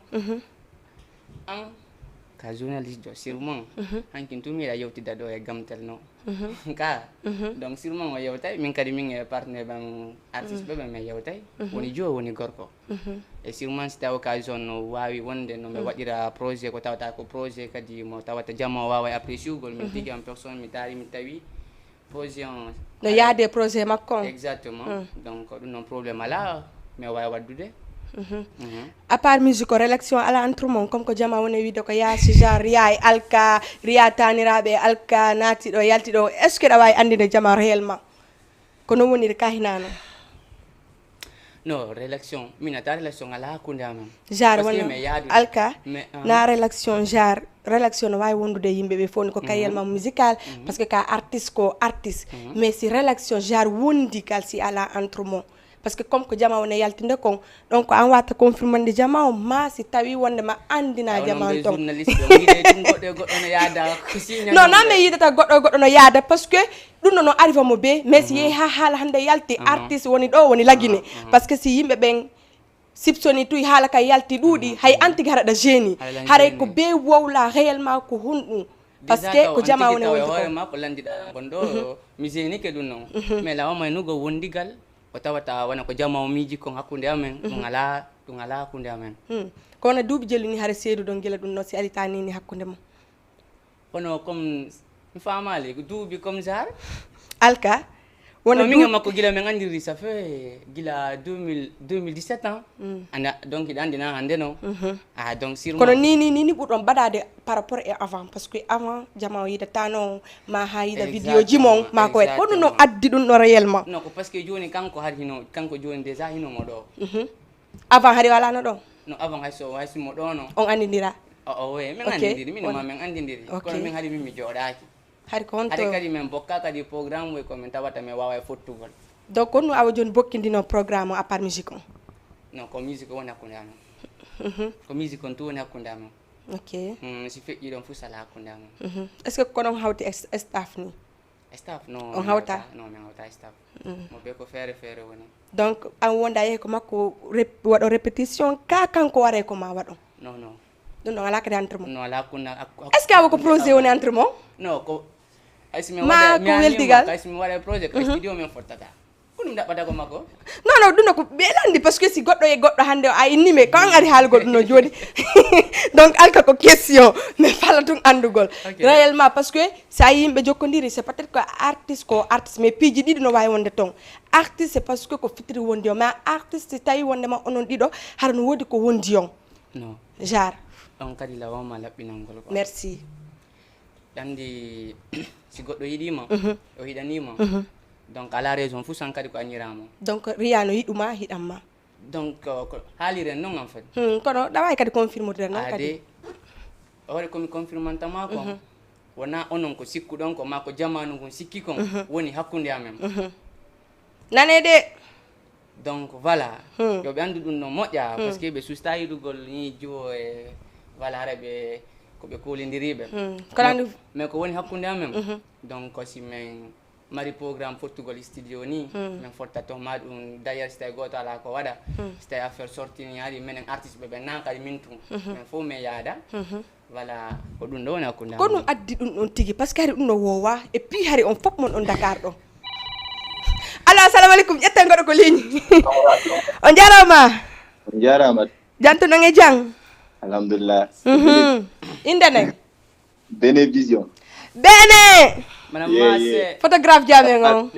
An ka journaliste jo sûrement. Hankin tun miɗa yewtida ɗo e gamtel no. Ka donc sûrement o yewtay, min kadi min e partenaire ɓen artiste ɓe ɓen min yewtay. Woni jo woni gorko. E sûrement si taw occasion no waawi wonde no mi waɗira projet, ko tawata ko projet kadi mo tawata jama o waawa apprécier ugol min tigi en personne, mi taari mi tawi projet on no yaade projet makko on. Exactement. Donc ɗum noon problème alaa, mi waawi waɗdude. À part musique o, relation alaa entre mon, comme ko jama woni wiide ko yaasi, genre Riya e Alka, Riya taniraaɓe e Alka naati ɗo yalti ɗo, est ce que ɗa waawi anndinde jama réellement ko no woniri ka hinano? No, relation, min ata relation alaa hakkunde amen. Genre wona Alka na relation, genre relation no waawi wondude e yimɓe ɓe fof ni ko carrière ma musical, parce que ka artiste ko artiste, mais si relation genre wondigal si alaa entre mon, parce que comme ko jama wona yaltinde kon, donc an wata confirmande jama o ma si tawi wonde ma anndina jama on ton. Journaliste ɗo yiide tun goɗɗo e goɗɗo no yaada. Non, na mi yiidata goɗɗo e goɗɗo no yaada, parce que ɗum no no arriva mo be, mais si yehi ha haala hannde yalti artiste woni ɗo woni lagine, parce que si yimɓe ɓen sipsoni tuy haala ka yalti ɗuuɗi, hay an tigi hara ɗa jeeni, haray ko be wowla réellement ko honɗum? Parce que ko jama woni wonde ko hoore ma ko landiɗa gonɗo mi jeenike ɗum noon, mais lawa maynugo wondigal o tawata wona ko jama o miiji kon hakkunde amen, ɗum alaa, ɗum alaa hakkunde amen. Ko wona duuɓi jellu ni hara seedu ɗon gila ɗum noon si ari tanini hakkunde mon? Kono comme mi faamaali ko duuɓi comme genre. Alka wona min makko gila min anndiri, ça fait gila deux mille, deux mille dix-sept ans. Anda donc hiɗa anndi na hannde no. Ah donc sûrement kono ni ni ni ni ɓurɗon mbaɗade par rapport e avant, parce que avant jama o yidatano ma ha yida vidéo ji mon ma ko waɗi, ko ɗum no addi ɗum ɗo réellement? Non, ko parce que jooni kanko har hino, kanko jooni déjà hino mo ɗo. Avant hari walano ɗon? No, avant hay so hay simo ɗo no. On anndindira? O o we min anndindiri, min ma min anndindiri, kono min hari min mi jooɗaaki. Hari ko honto? Hari kadi min bokka kadi programme way ko min tawata min waawa e fottugol. Donc honno awa jooni bokkindino programme o à part musique on? Non, ko musique woni hakkunde amen. Ko musique on tu woni hakkunde amen. Ok. Si feƴƴi ɗon fof sala hakkunde amen. Est ce que kono on hawti staff ni? Staff no on hawta? Non, min hawta staff. Mo be ko feere feere woni. Donc an wonda yehi ko makko waɗo répétition ka kanko waray ko ma waɗo? Non, non. Ɗum ɗon alaa kadi entre mon? Non, alaa kunna. Est ce que awa ko projet woni entre mon? Non, ko ma ko weldigal? Kay si mi waɗa projet kay studio min fottata. Ko ɗum ɗaɓɓata ko makko? Non, non, ɗum no ko ɓe landi, parce que si goɗɗo e goɗɗo hannde o a inni me ko an ari haalgol ɗum no jooni. Donc Alka ko question mais fala tun anndugol réellement, parce que sa yimɓe jokkondiri c'est peut être que artiste ko artiste, mais piiji ɗiɗi no wawi wonde ton. Artiste c'est parce que ko fitiri wondi o, mais artiste si tawi wondema onon ɗiɗo hara no woodi ko wondi on? Non. Genre on kadi lawama laɓɓinangol quoi. Merci. Ɗandi si goɗɗo yiɗima o yiɗanima, donc ala raison fou san kadi ko añirama. Donc Riya no yiɗuma hiɗanma? Donc ko haaliren noon en fait. Kono ɗa wawi kadi confirmude noon kadi. Hoore komi confirmantama ko wona onon ko sikkuɗon ko ma ko jamanu ngun sikki kon woni hakkunde amen. Nane de. Donc voilà, yo ɓe anndu ɗum no moƴƴa, parce que ɓe susta yiɗugol ni jiwo e voilà hara ɓe ko ɓe kuulindiriɓe. Kono andu mais ko woni hakkunde amen. Donc si min mari programme fottugol studio ni, min fotta toon ma ɗum. D'ailleurs, si tawi gooto alaa ko waɗa, si tawi affaire sorti ni, hari menen artiste ɓe ɓe nan kadi min tun, min fof min yaada. Voilà, ko ɗum ɗo woni hakkunde. Ko ɗum addi ɗum ɗon tigi, parce que hari ɗum no woowa, et puis hari on fof mon ɗon Dakar ɗo. Allo, assalamu aleykum, ƴetten goɗɗo ko ligne. On jarama. On jarama. Janto ɗon e jang. Alhamdulillah. Inde ne? Bene Vision. Bene. Madame Masse. Photographe jamen on.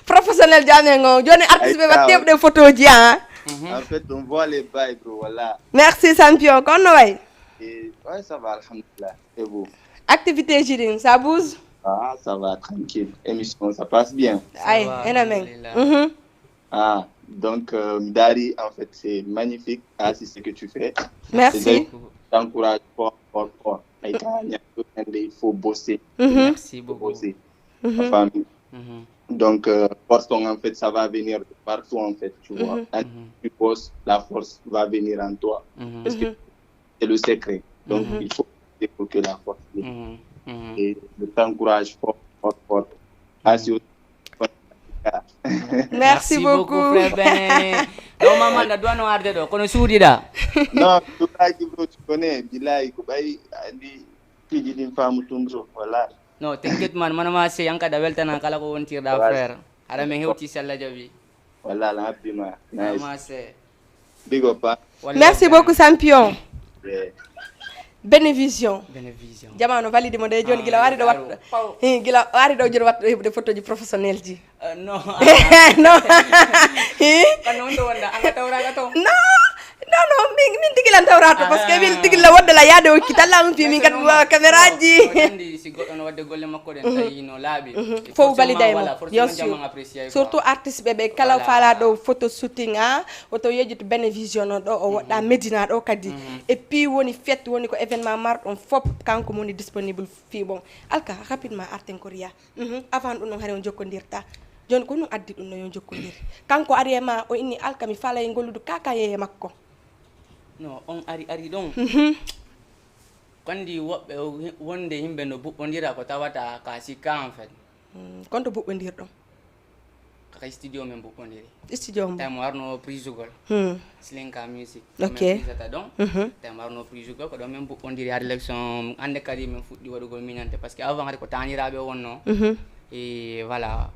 Professionnel jamen on. Joni artiste ɓe watte ɓe photo ji, ha. En fait, on voit les bails, bro, voilà. Merci champion, kono way? Et ouais, ça va, alhamdulillah. Et vous? Activité ji ɗin, ça bouge? Ah, ça va, tranquille. Émission, ça passe bien. Ay, ena men. Ah, donc, euh, Dari, en fait, c'est magnifique. Ah, c'est ce que tu fais. Merci. T'encourage fort, fort, fort. Ay, il faut bosser. Merci beaucoup. Bosser. Enfin, donc, euh, force, en fait, ça va venir de partout, en fait, tu vois. Tu bosses, la force va venir en toi. Parce que c'est le secret. Donc, il faut, il faut que la force vienne. Et je t'encourage fort, fort, fort. Ah, si. Merci beaucoup, frère Ben. Ɗo ma man ɗa duwano arde ɗo, kono suudiɗa. Non, tu blague, bro, tu connais, billahi, ko ɓay, andi, tigi ɗin faamu tum so, voilà. No, t'inquiète man, mana ma se yanka da weltana kala ko wontirɗa, frère. Aɗa men hewti sella jaɓi. Walla ala habbima. Nice. Big up, ah. Merci beaucoup, champion. Benevision. Benevision. Jamano validi mo de joni gila wari do wat. Hi, gila wari do joni wat de photo ji professionnel ji. No. No. Hi. Kan on do wanda anga tawra ga to. No. No, no, min, min tigi lan tawrato, parce que min tigi la wadde la yaade o kitalla on fi min kat caméra ji. Andi si goɗɗo no wadde golle makko den tawi no laabi. Fof validé mo, bien sûr. Surtout artiste ɓe ɓe kala fala ɗo photo shooting, a woto yejjito Benevision o ɗo o woɗɗa Medina ɗo kadi. Et puis woni fête, woni ko événement marɗon fop, kanko mo woni disponible fi bon. Alka, rapidement, arten ko Ria. Avant ɗum noon hari on jokkondirta. Jooni ko ɗum addi ɗum no yo jokkondir. Kanko ari e ma, o inni Alka mi faalay golludu kaka e makko. No, on ari, ari ɗon. Kandi woɓɓe o-, wonde yimɓe no buɓɓondira ko tawata ka sikka, en fait. Kon to buɓɓondirɗon? Kaka studio men buɓɓondiri. Studio mo? Tawi mo warno prisugol. Slinka Music. Ok. Min prisata ɗon. Tawi mo warno prisugol, ko ɗon min buɓɓondiri. Hari lection, hannde kadi min fuɗɗi waɗugol miñante, parce que avant hari ko taaniraaɓe wonno. E voilà,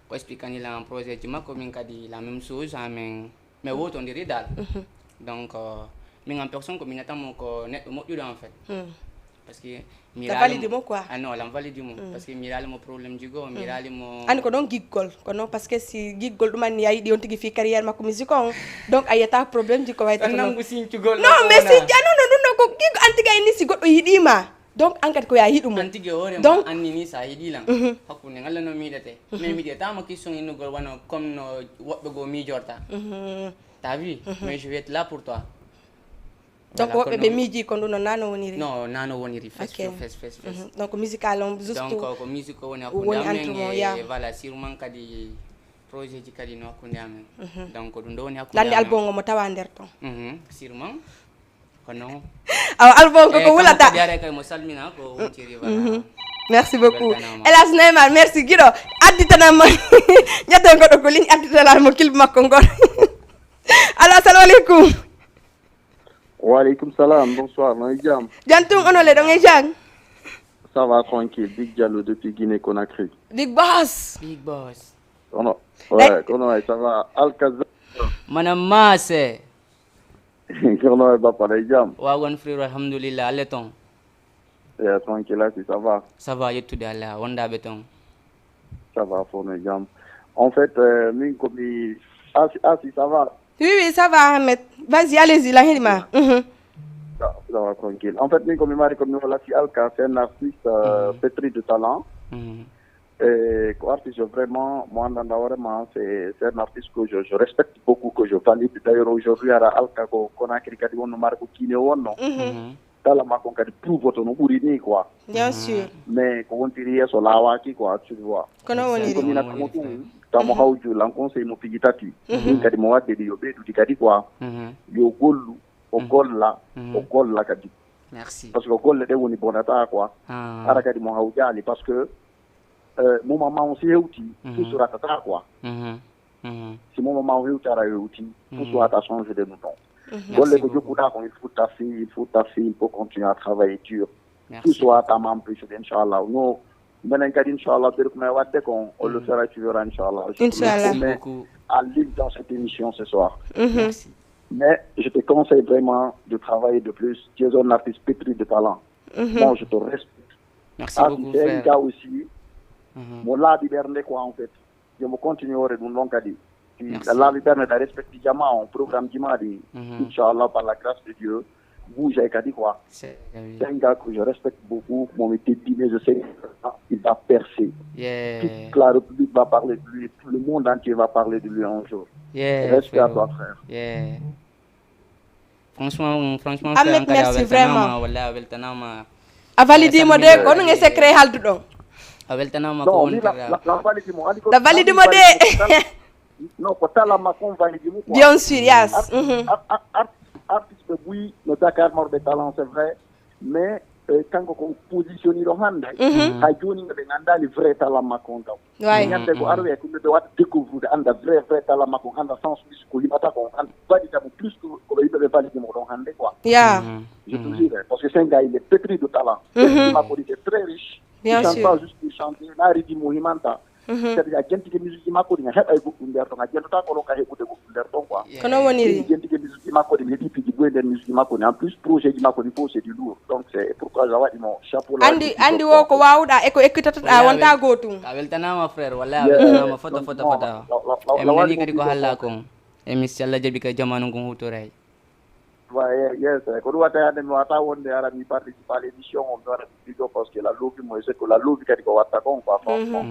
ko expliquani lan projet ji makko, min kadi la même chose, amen. Mais wotondiri dal. Donc, euh, min en personne ko miñata mo ko neɗɗo moƴƴuɗo, en fait. Parce que mi valide mo quoi. Ah non, lan valide mo. Parce que mi rali mo problème ji goo, mi rali mo. Ani ko ɗon giggol, ko non, parce que si giggol ɗum anni a yiɗi on tigi fi carrière makko musique on. Donc a yiyata problème ji ko way tan nangu sincugol. Non, mais si jano no ɗum ɗo ko giggo an tigi a inni si goɗɗo yiɗima. Donc an kadi ko ya yiɗu mo. An tigi hoore ma annini sa yiɗi lan. Hakkunde ngal no miɗete. Mais miɗetama question innugol wano comme no woɓɓe goo miijorta. T'as vu? Mais je vais être là pour toi. Donc woɓɓe ɓe miiji ko ɗum no nano woniri? Non, nano woniri, face to face, face, face. Donc musical on juste. Donc ko musique o woni hakkunde amen e voilà, sûrement kadi projet ji kadi no hakkunde amen. Donc ɗum ɗo woni hakkunde amen. Lande album o mo tawa nder ton? Sûrement. Kono awa album ko ko wulata. Yare kay mo salmina ko wontiri voilà. Merci beaucoup. Hélas Neymar, merci giɗo. Additanam mo. Ƴetten goɗɗo ko ligne, additanam mo clip makko ngol. Allo, assalamu aleykum. Wa aleykum salam, bonsoir, no e jam? Jantum, ono le ɗon e jang? Ça va tranquille, Big Diallo depuis Guinée Conakry. Big Boss. Big Boss. Kono, ouais, kono ay, ça va, Alcazar. Mana Masse. Kono ay, bappa, no e jam? Wagon frère, alhamdulillah, alle ton. Eh, tranquille, Asi, ça va? Ça va, yettude Allah, wondaɓe ton. Ça va, fof no e jam. En fait, euh, min ko mi, Asi, Asi, ça va? Oui, oui, ça va, Ahmed. Vas-y, allez-y, la hidma. Ça, ça va, tranquille. En fait, min ko mi mari ko mi wala si Alka, c'est un artiste, euh, pétri de talent. E ko artiste vraiment mo anndanɗaa hoore ma, c'est, c'est un artiste que je, je respecte beaucoup, que je valide. D'ailleurs, aujourd'hui, ara Alka ko Conakry kadi wonno, mara ko Guinée wonno. Talent makko kadi prouve to no ɓuri ni quoi. Bien sûr. Mais ko wontiri yeeso laawaaki quoi, tu vois. Kono woniri. Ko min akkumo ɗum, tamo hawju lan conseil mo piji tati. Min kadi mo wadde ɗi yo ɓeydude kadi quoi. Yo gollu, o golla, o golla kadi. Merci. Parce que golle ɗe woni bonata quoi. Ara kadi mo hawjaali parce que Euh, mo maman aussi hewti, tout sera tata quoi. Si mo maman hewti ara hewti, tout sera ta changer de nous. Golle ko jokkuɗa kon, il faut taffi, il faut taffi, il faut continuer à travailler dur. Tout sera ta mampli, inchallah. No, menen kadi inchallah, ɓeɗo ko men wadde kon, on le fera, tu verras inchallah. Merci beaucoup. À ligne dans cette émission ce soir. Mais je te conseille vraiment de travailler de plus. Tu es un artiste pétri de talent. Moi, je te respecte. Merci beaucoup, frère. Aussi, mo laaɓi ɓernde quoi, en fait. Yo mo continuer ore ɗum ɗon kadi. Merci. Laaɓi ɓernde, ɗa respecte jama on, programme ji ma ɗi. Inchallah, par la grâce de Dieu, bouge kadi quoi. C'est un gars que je respecte beaucoup, momi teddine, je sais qu'il va percer. Toute la République va parler de lui, tout le monde entier va parler de lui un jour. Respect à toi, frère. Franchement, franchement, Ahmed, merci vraiment. Walla a weltanama. A validimo de, ko ɗum e secret halduɗon. A weltanama ko wontirɗa. Na validimo de. Non, ko talent makko on validimo quoi. Bien sûr, yes. Artiste ɓe buy no Dakar marɓe talent, c'est vrai. Mais kanko ko positionniɗo hannde. Hay joni ɓe ngandali vrai talent makko on taw. Ñande ko arwe ko ɓe watta découvrude, anda vrai vrai talent makko, anda sens musique ko yimata ko, anda valida mo plus que ko ɓe yimɓe ɓe validi mo ɗon hannde quoi. Ya. Je te jure, parce que c'est un gars, il est pétri de talent. Makko ɗi est très riche. Il chante pas juste pour chanter, na ridi mo himanta. C'est-à-dire a jentike musique makko ɗi, a heɓay goɗɗum nder ton, a jentata ko ɗon ka heɓude goɗɗum nder ton quoi. Ko non woniri. Jentike musique makko ɗi, mi heɗi piji boy nder musique makko ni. En plus projet ji makko ɗi fof c'est du lourd. Donc c'est pourquoi a waɗi mo chapeau. Andi andi wo ko wawɗa e ko ekkitotoɗa wonta gotum. A weltanama frère, wallahi a weltanama fota fota fota. En nani kadi ko halla kon. E mi si Allah jaɓi kay jamanu ngun hutoray. Yes, ko ɗum watta hande mi wata wonde ara mi participe à l'émission on, mi waɗa mi pigo parce que la lobi mo, c'est que la lobi kadi ko watta kon quoi, franchement.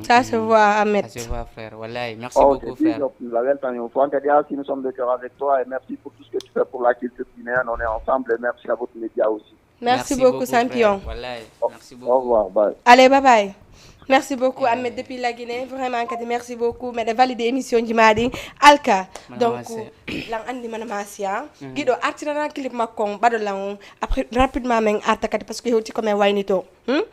Ça se voit, Ahmed. Ça se voit, frère, wallahi. Merci beaucoup, frère. La weltan on, toi kadi aussi, nous sommes de cœur avec toi et merci pour tout ce que tu fais pour la culture guinéenne. On est ensemble et merci à votre média aussi. Merci beaucoup, champion. Wallahi. Merci beaucoup. Au revoir, bye. Allez, bye bye. Merci beaucoup, Ahmed, depuis la Guinée. Vraiment kadi merci beaucoup. Meɗa valide émission ji maɗi. Alka. Donc lan andi mana masiya. Giɗo artirana clip makko on, ɓaɗo lan on. Après rapidement men arta kadi parce que hewti ko men waynito. Hmm?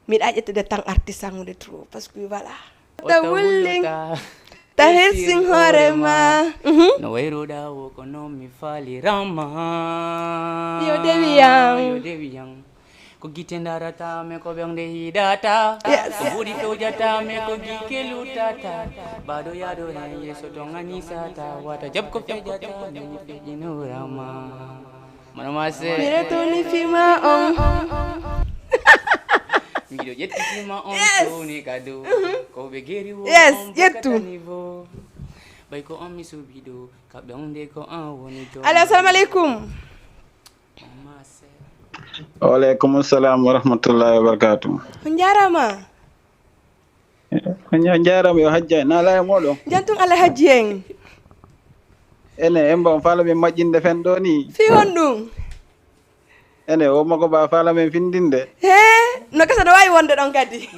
Miɗa ƴettude tan artiste angude trop parce que voilà. Wata wulling. Ta hessin hoore ma. No wayruɗa wo ko non mi falirama. Yo dewi yam. Yo dewi yam. Ko gite darata me, ko ɓernde hiɗata. Ko buuɗi fewjata me, ko gike luttata. Baɗo yaɗo hen yeeso ton anisata. Wata jab ko fejata me, mi feƴinurama. Mana mase. Miɗo toni fima on. Miɗo ƴetti fima on. Yes. Toni kado. Ko ɓe geri wo. Yes, ƴettu. Bay ko on mi subido. Ka ɓernde ko an woni to. Allo, assalamu aleykum. Waaleykum salam wa rahmatullahi wa barakatuh. On jarama. On jarama, yo hajja en, na ala e moɗon? Jantum Alhaji en. Ene emba on fala min majjinde fen ɗo ni. Fi honɗum? Ene o mako ba fala min findinde. He, no kasa no wawi wonde ɗon kadi.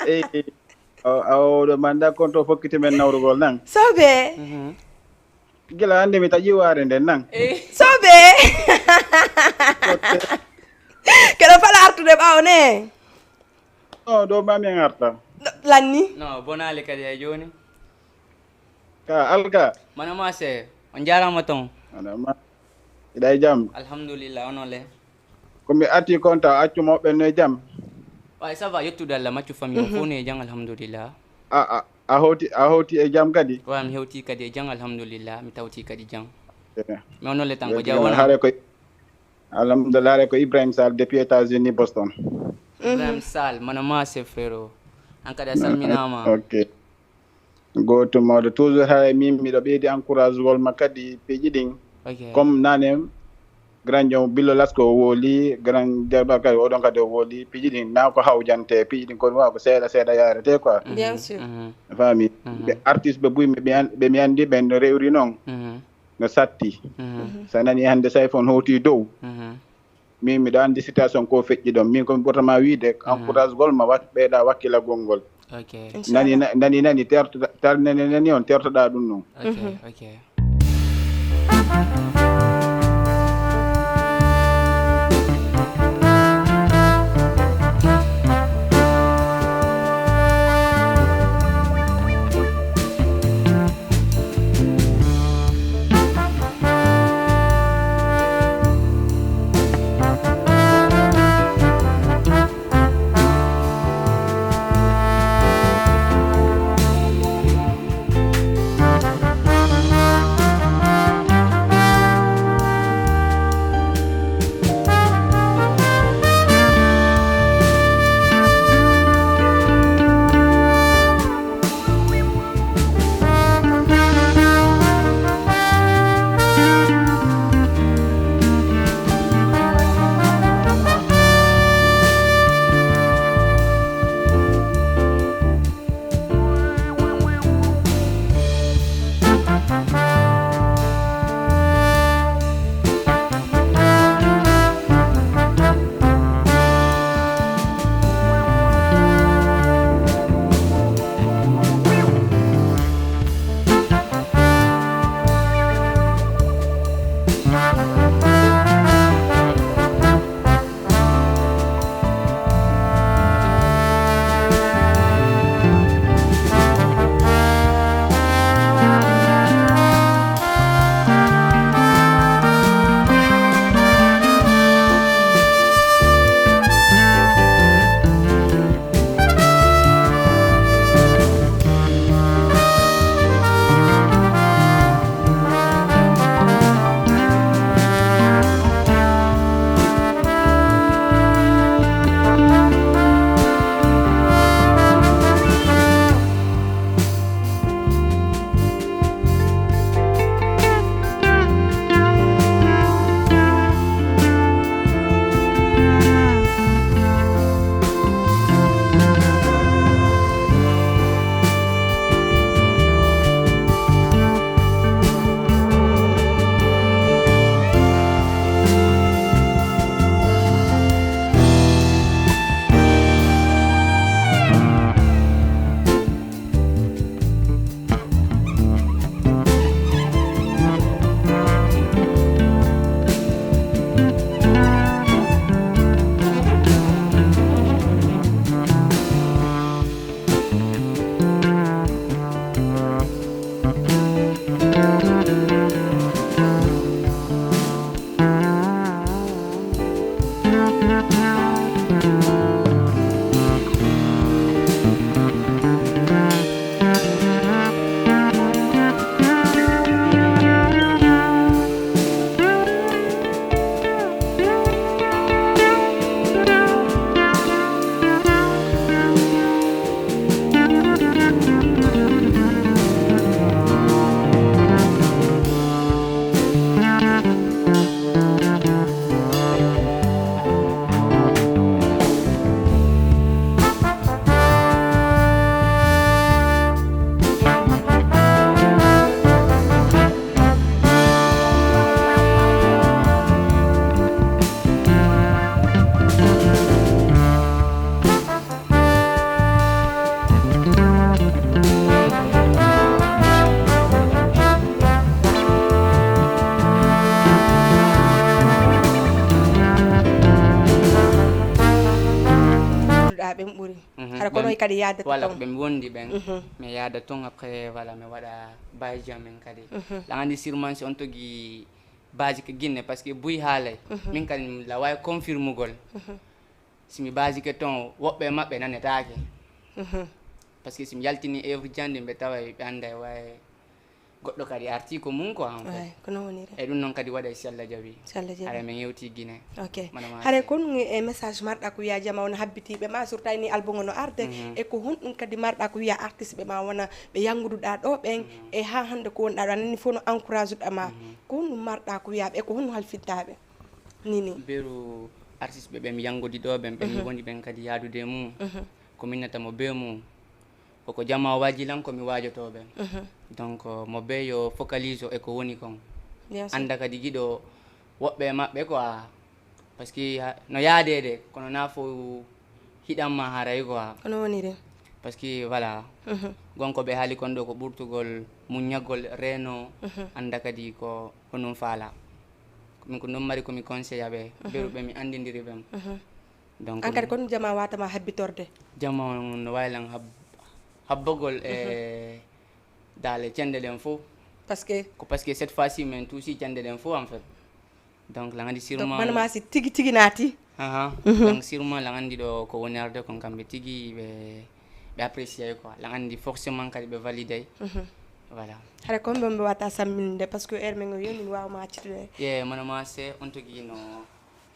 Eyi. Awo ɗo manda konto fokkiti men nawrugol nan. Sobe. Mhm. Gila hannde mi taƴi waare nden nan. Sobe. Keɗo fala artude ɓawo ne. No ɗo mami en arta. Lanni. No bonali kadi ay joni. Ka alka. Mana mase on jarama ton. Mana ma. Iɗa e jam. Alhamdulillah onon le. Ko mi arti kon taw accu mawɓe no e jam. Way ça va yettude Allah maccu famille o fof no e jam alhamdulillah. A a a hoti a hoti e jam kadi. Wa mi hewti kadi e jam alhamdulillah mi tawti kadi jam. Mi onon le tan ko jam wona. Hare ko alhamdulillah hare ko Ibrahim Sall depuis États-Unis Boston. Ibrahim Sall mana ma se frero. An kadi a salminama. Ok. Gootum mawɗo toujours haray min miɗo ɓeydi encouragugol ma kadi piiji ɗin. Comme nane grand jom billo lasko o wooli grand jarɓal kadi oɗon kadi o wooli piiji ɗin na ko hawjante piiji ɗin kono wawa ko seeɗa seeɗa yarete quoi. Bien sûr. Faami ɓe artiste ɓe buy ɓe mi andi ɓen no rewri noon. No satti. So nani hande sayfon howti dow. Min miɗo anndi situation ko feƴƴi ɗon. Min ko mi ɓurata ma wiide encouragegol ma ɓeyɗa wakkilagol ngol. Nani nani nani tertoɗa nani nani on tertoɗa ɗum noon. Kadi yaadata voilà, ton. Ko ɓe mi wondi ɓen. Mhm. Mi yaada ton, après, voilà, mi waɗa base jam en kadi. Mhm. Laŋandi sirman si on togi base ke Guinée, parce que buy haalay. Mhm. Min kadi mi la waawi confirmugol. Mhm. Si mi base ke ton, woɓɓe maɓɓe nanetaake. Mhm. Parce que si mi yaltini œuvre jandi, ɓe taway ɓe anday way goɗɗo kadi arti ko mum quoi, en fait. Ouais, ko non woniri. E ɗum noon kadi waɗa si Allah jaɓi. Si Allah jaɓi. Hara min yewti Guinée. Ok. Mana ma hare se- kon e message marɗa ko wiya jama on habbitiɓe ma, surtout ni album no arde. Mhm. E ko honɗum kadi marɗa ko wiya artiste ɓe ma wona ɓe yanguduɗa ɗo ɓen. Mhm. E ha hande ko wonɗa ɗo anani fof no encourage ɗa ma. Mhm. Ko honɗum marɗa ko wiya ɓe, ko honɗum halfintaɓe? Nini. Beru artiste ɓe ɓe mi yangudi ɗo ɓen, ɓe mi Mhm. woni ɓen kadi yaadude e mum. Mhm. Ko minnata mo be mum. Koko jama waaji lan ko mi waajoto ɓen. Mhm. Donc, euh, mo be yo focalise e ko woni kon. Bien sûr. Anda kadi giɗo woɓɓe e maɓɓe quoi. Parce que ha- no yaadede, kono na fo hiɗan ma haray quoi. Kono woniri. Parce que voilà. Mhm. Gonko ɓe haali kon ɗo ko ɓurtugol muññagol reno. Mhm. Anda kadi ko honum faala. Min ko non mari ko mi conseil aɓe. Mhm. Beru ɓe mi andindiri ɓen. Mhm. Donc an kadi kon jama watama habbitorde? Jama on no wawi lan hab- habbogol e dale cende ɗen fof. Parce que ko parce que cette fois ci min tuusi cende ɗen fof en fait. Donc laŋandi donc sûrement manama si tigi tigi naati. Aha. Mhm. Donc sûrement laŋandi ɗo ko woni arde kon kamɓe tigi ɓe ɓe apprécier quoi, laŋandi forcément kadi ɓe valider. Mhm. Voilà. Hara kon ɓe ɓe wata samminde parce que heure men o yoni mi wawa ma accitude. Ye manama se on togi no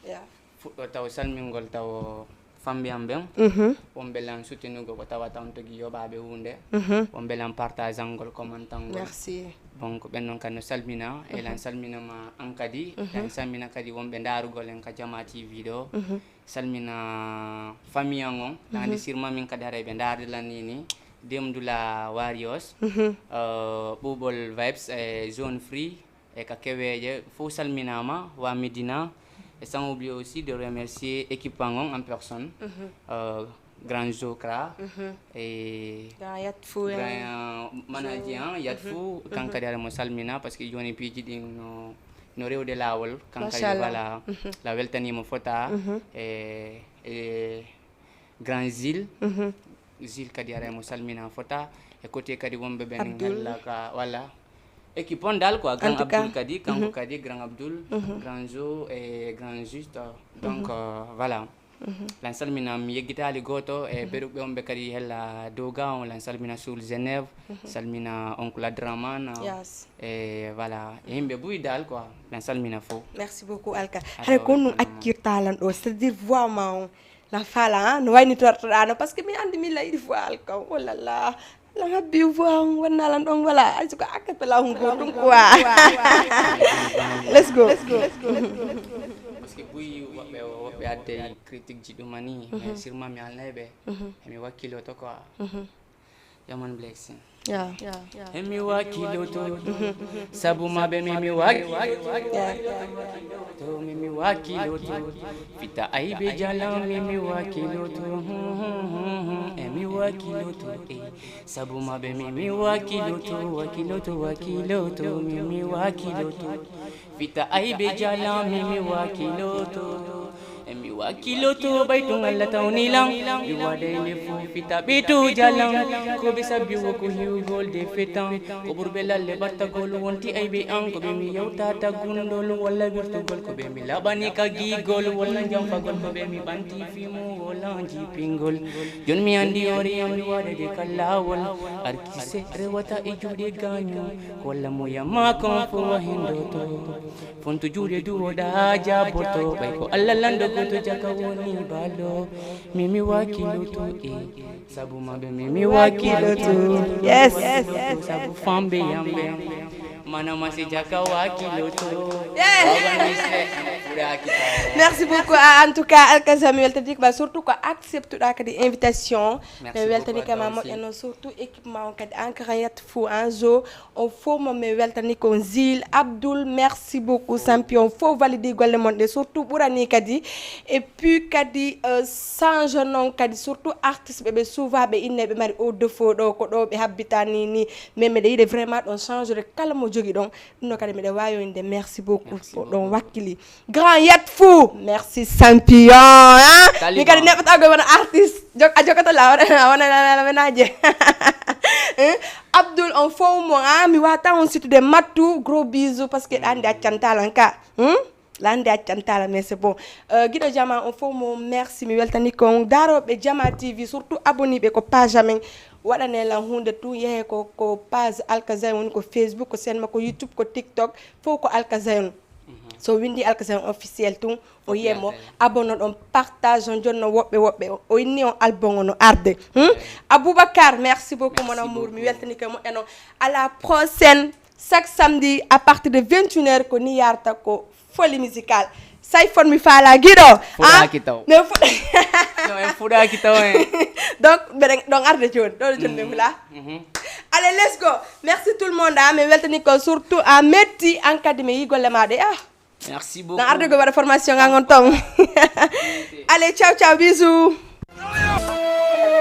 ya fuɗɗo taw salmingol taw famɓe am ɓen. Mhm. Wonɓe lan soutenugol ko tawata on togi yoɓaɓe hunde. Mhm. Wonɓe lan partagangol, commentangol. Merci. Donc ɓen noon kadi no salmina e lan salminama an kadi. Mhm. Lan salmina kadi wonɓe ndarugol en ka Jama T V ɗo. Mhm. Salmina famille an on. Mhm. Laŋandi sûrement min kadi haray ɓe ndarde lan ni ni. Demdula Warriors. Mhm. Euh, Ɓuɓol Vibes e Zone Free. E ka keweeje fof salminaama, wa Medina, et sans oublier aussi de remercier équipe an on en personne. Mhm. Euh, grand Zokra. Mhm. Et grand Yat Fou, grand, euh, manager an Yat Fou, mhm, kankadi hara mo salmina parce que joni piiji ɗin no no rewde laawol, kankadi machallah. Voilà. Mhm. La weltaniima fota. Mhm. E e grand Zil. Mhm. Zil kadi ara mo salmina fota e côté kadi wonɓe ɓen Abdoul. Hella ka walla équipe on dal quoi, grand Abdoul kadi kanko kadi grand Abdoul, mhm, grand Jo e grand Juste. Donc, mhm, euh, voilà. Mhm. Lan salmina mi yeggitali goto e, mhm, beru ɓe on ɓe kadi hella doga on, lan salmina sul Genève. Mhm. Salmina oncle Adraman. Yes. E voilà e yimɓe buy dal quoi, lan salmina fof. Merci beaucoup Alka. Hare ko nun accirta lan ɗo c'est à dire voix ma on. La fala, hein? No wayni tortoɗa no parce que mi andi mi la il faut alka. Oh là là. La habbi voix on wanna lan ɗon wala ay suka akata la on go ɗum quoi. Let's go. Parce que buy woɓɓe woɓɓe adde critique ji ɗum ani mais sûrement mi alnay ɓe. Mhm. E mi wakkilo to quoi. Mhm. Yaman Blexin. Yeah. Emi wakiloto, sabu maɓe mimi wakiloto, mimi wakiloto. Fita aibe jala mimi wakiloto, emi wakiloto, eh. Sabu maɓe mimi wakiloto, wakiloto, wakiloto, mimi wakiloto. Fita aibe jala mimi wakiloto. Emi wakiloto ɓay tun Allah tawnilan. Mi waɗa inde fof fita ɓe to jalan. Ko ɓe sabbi wo ko hiwgol de fetan. Ko ɓurɓe lalle ɓattagol wonti aibe an. Ko ɓe mi yewtata gundol walla wirtugol. Ko ɓe mi laɓani ka gigol walla jamfagol. Ko ɓe mi ɓanti fimo walla jipingol. Jon mi andi ori am mi waɗa de kallawol. Arkise rewata e juuɗe gaño. Ko Allah mo yamma kon fof wa hindoto. Fontu juuɗe duwoɗa jaboto ɓay ko Allah lando goto jaka woni balo. Mimi wakiloto e sabu maɓe mimi wakiloto. Yes. Sabu famɓe yamɓe manama si jaka wakiloto. Yes. Wawa mi se furaki tawo. Merci beaucoup. Ah, en tout cas Alkasam mi weltanike ma surtout ko acceptuɗa kadi invitation. Merci beaucoup. Mi weltanike ma moƴƴa noon surtout équipe ma on kadi an kara yat fou en jeu. On fof mo mi weltani ko Zil Abdoul, merci beaucoup champion, fof validi golle mon ɗe surtout ɓurani kadi. Et puis kadi euh, change noon kadi surtout artiste ɓe ɓe souvent ɓe inne ɓe mari au défaut ɗo ko ɗo ɓe habbitani ni mais miɗa yiɗi vraiment ɗon change de kala mo. jogi ɗon. Ɗum ɗo kadi miɗa wawi winde merci beaucoup. Merci ko ɗon beaucoup. Wakkili. Grand Yat Fou, merci champion, hein? Taliban. Mi kadi neɓɓata goy wona artiste. Jok-, a jogoto la, a wona, a wona la, la, la ménage. Hein? Abdoul, on fow mo, hein? Mi wata on situde mattu, gros bisous, parce que ɗan de accantalan ka. Hmm? Lande accantala, mais c'est bon. Euh, Guido Jama, on fow mo merci, mi weltani ko on daroɓe Jama T V, surtout abonné ɓe ko page amen. Waɗane lan hunde tun, yehe ko, ko page Alkazay woni ko Facebook, ko sen ma ko YouTube, ko TikTok, fow ko Alkazay on. So windi Alkazay on officiel tun, o yiye mo, abonno ɗon, partage on, jonno woɓɓe woɓɓe, o inni on album on no arde. Hmm? Aboubacar, merci beaucoup, mon amour, mi weltani ko moƴƴano. À la prochaine, chaque samedi à partir de vingt et une heures, ko ni yarta ko folie musicale. Say fon mi faala Guido. Fuɗaaki taw. Mais fu- Non, en fuɗaaki taw en. Donc, mbeɗen ɗon arde jooni, ɗo jooni ɓe hula. Allez, let's go. Merci tout le monde, hein. Mi weltani ko surtout a metti an kadi mi yi golle ma ɗe. Ah, Merci na beaucoup. Arde ko waɗa formation ngal ngon ton. Allez, ciao, ciao, bisous.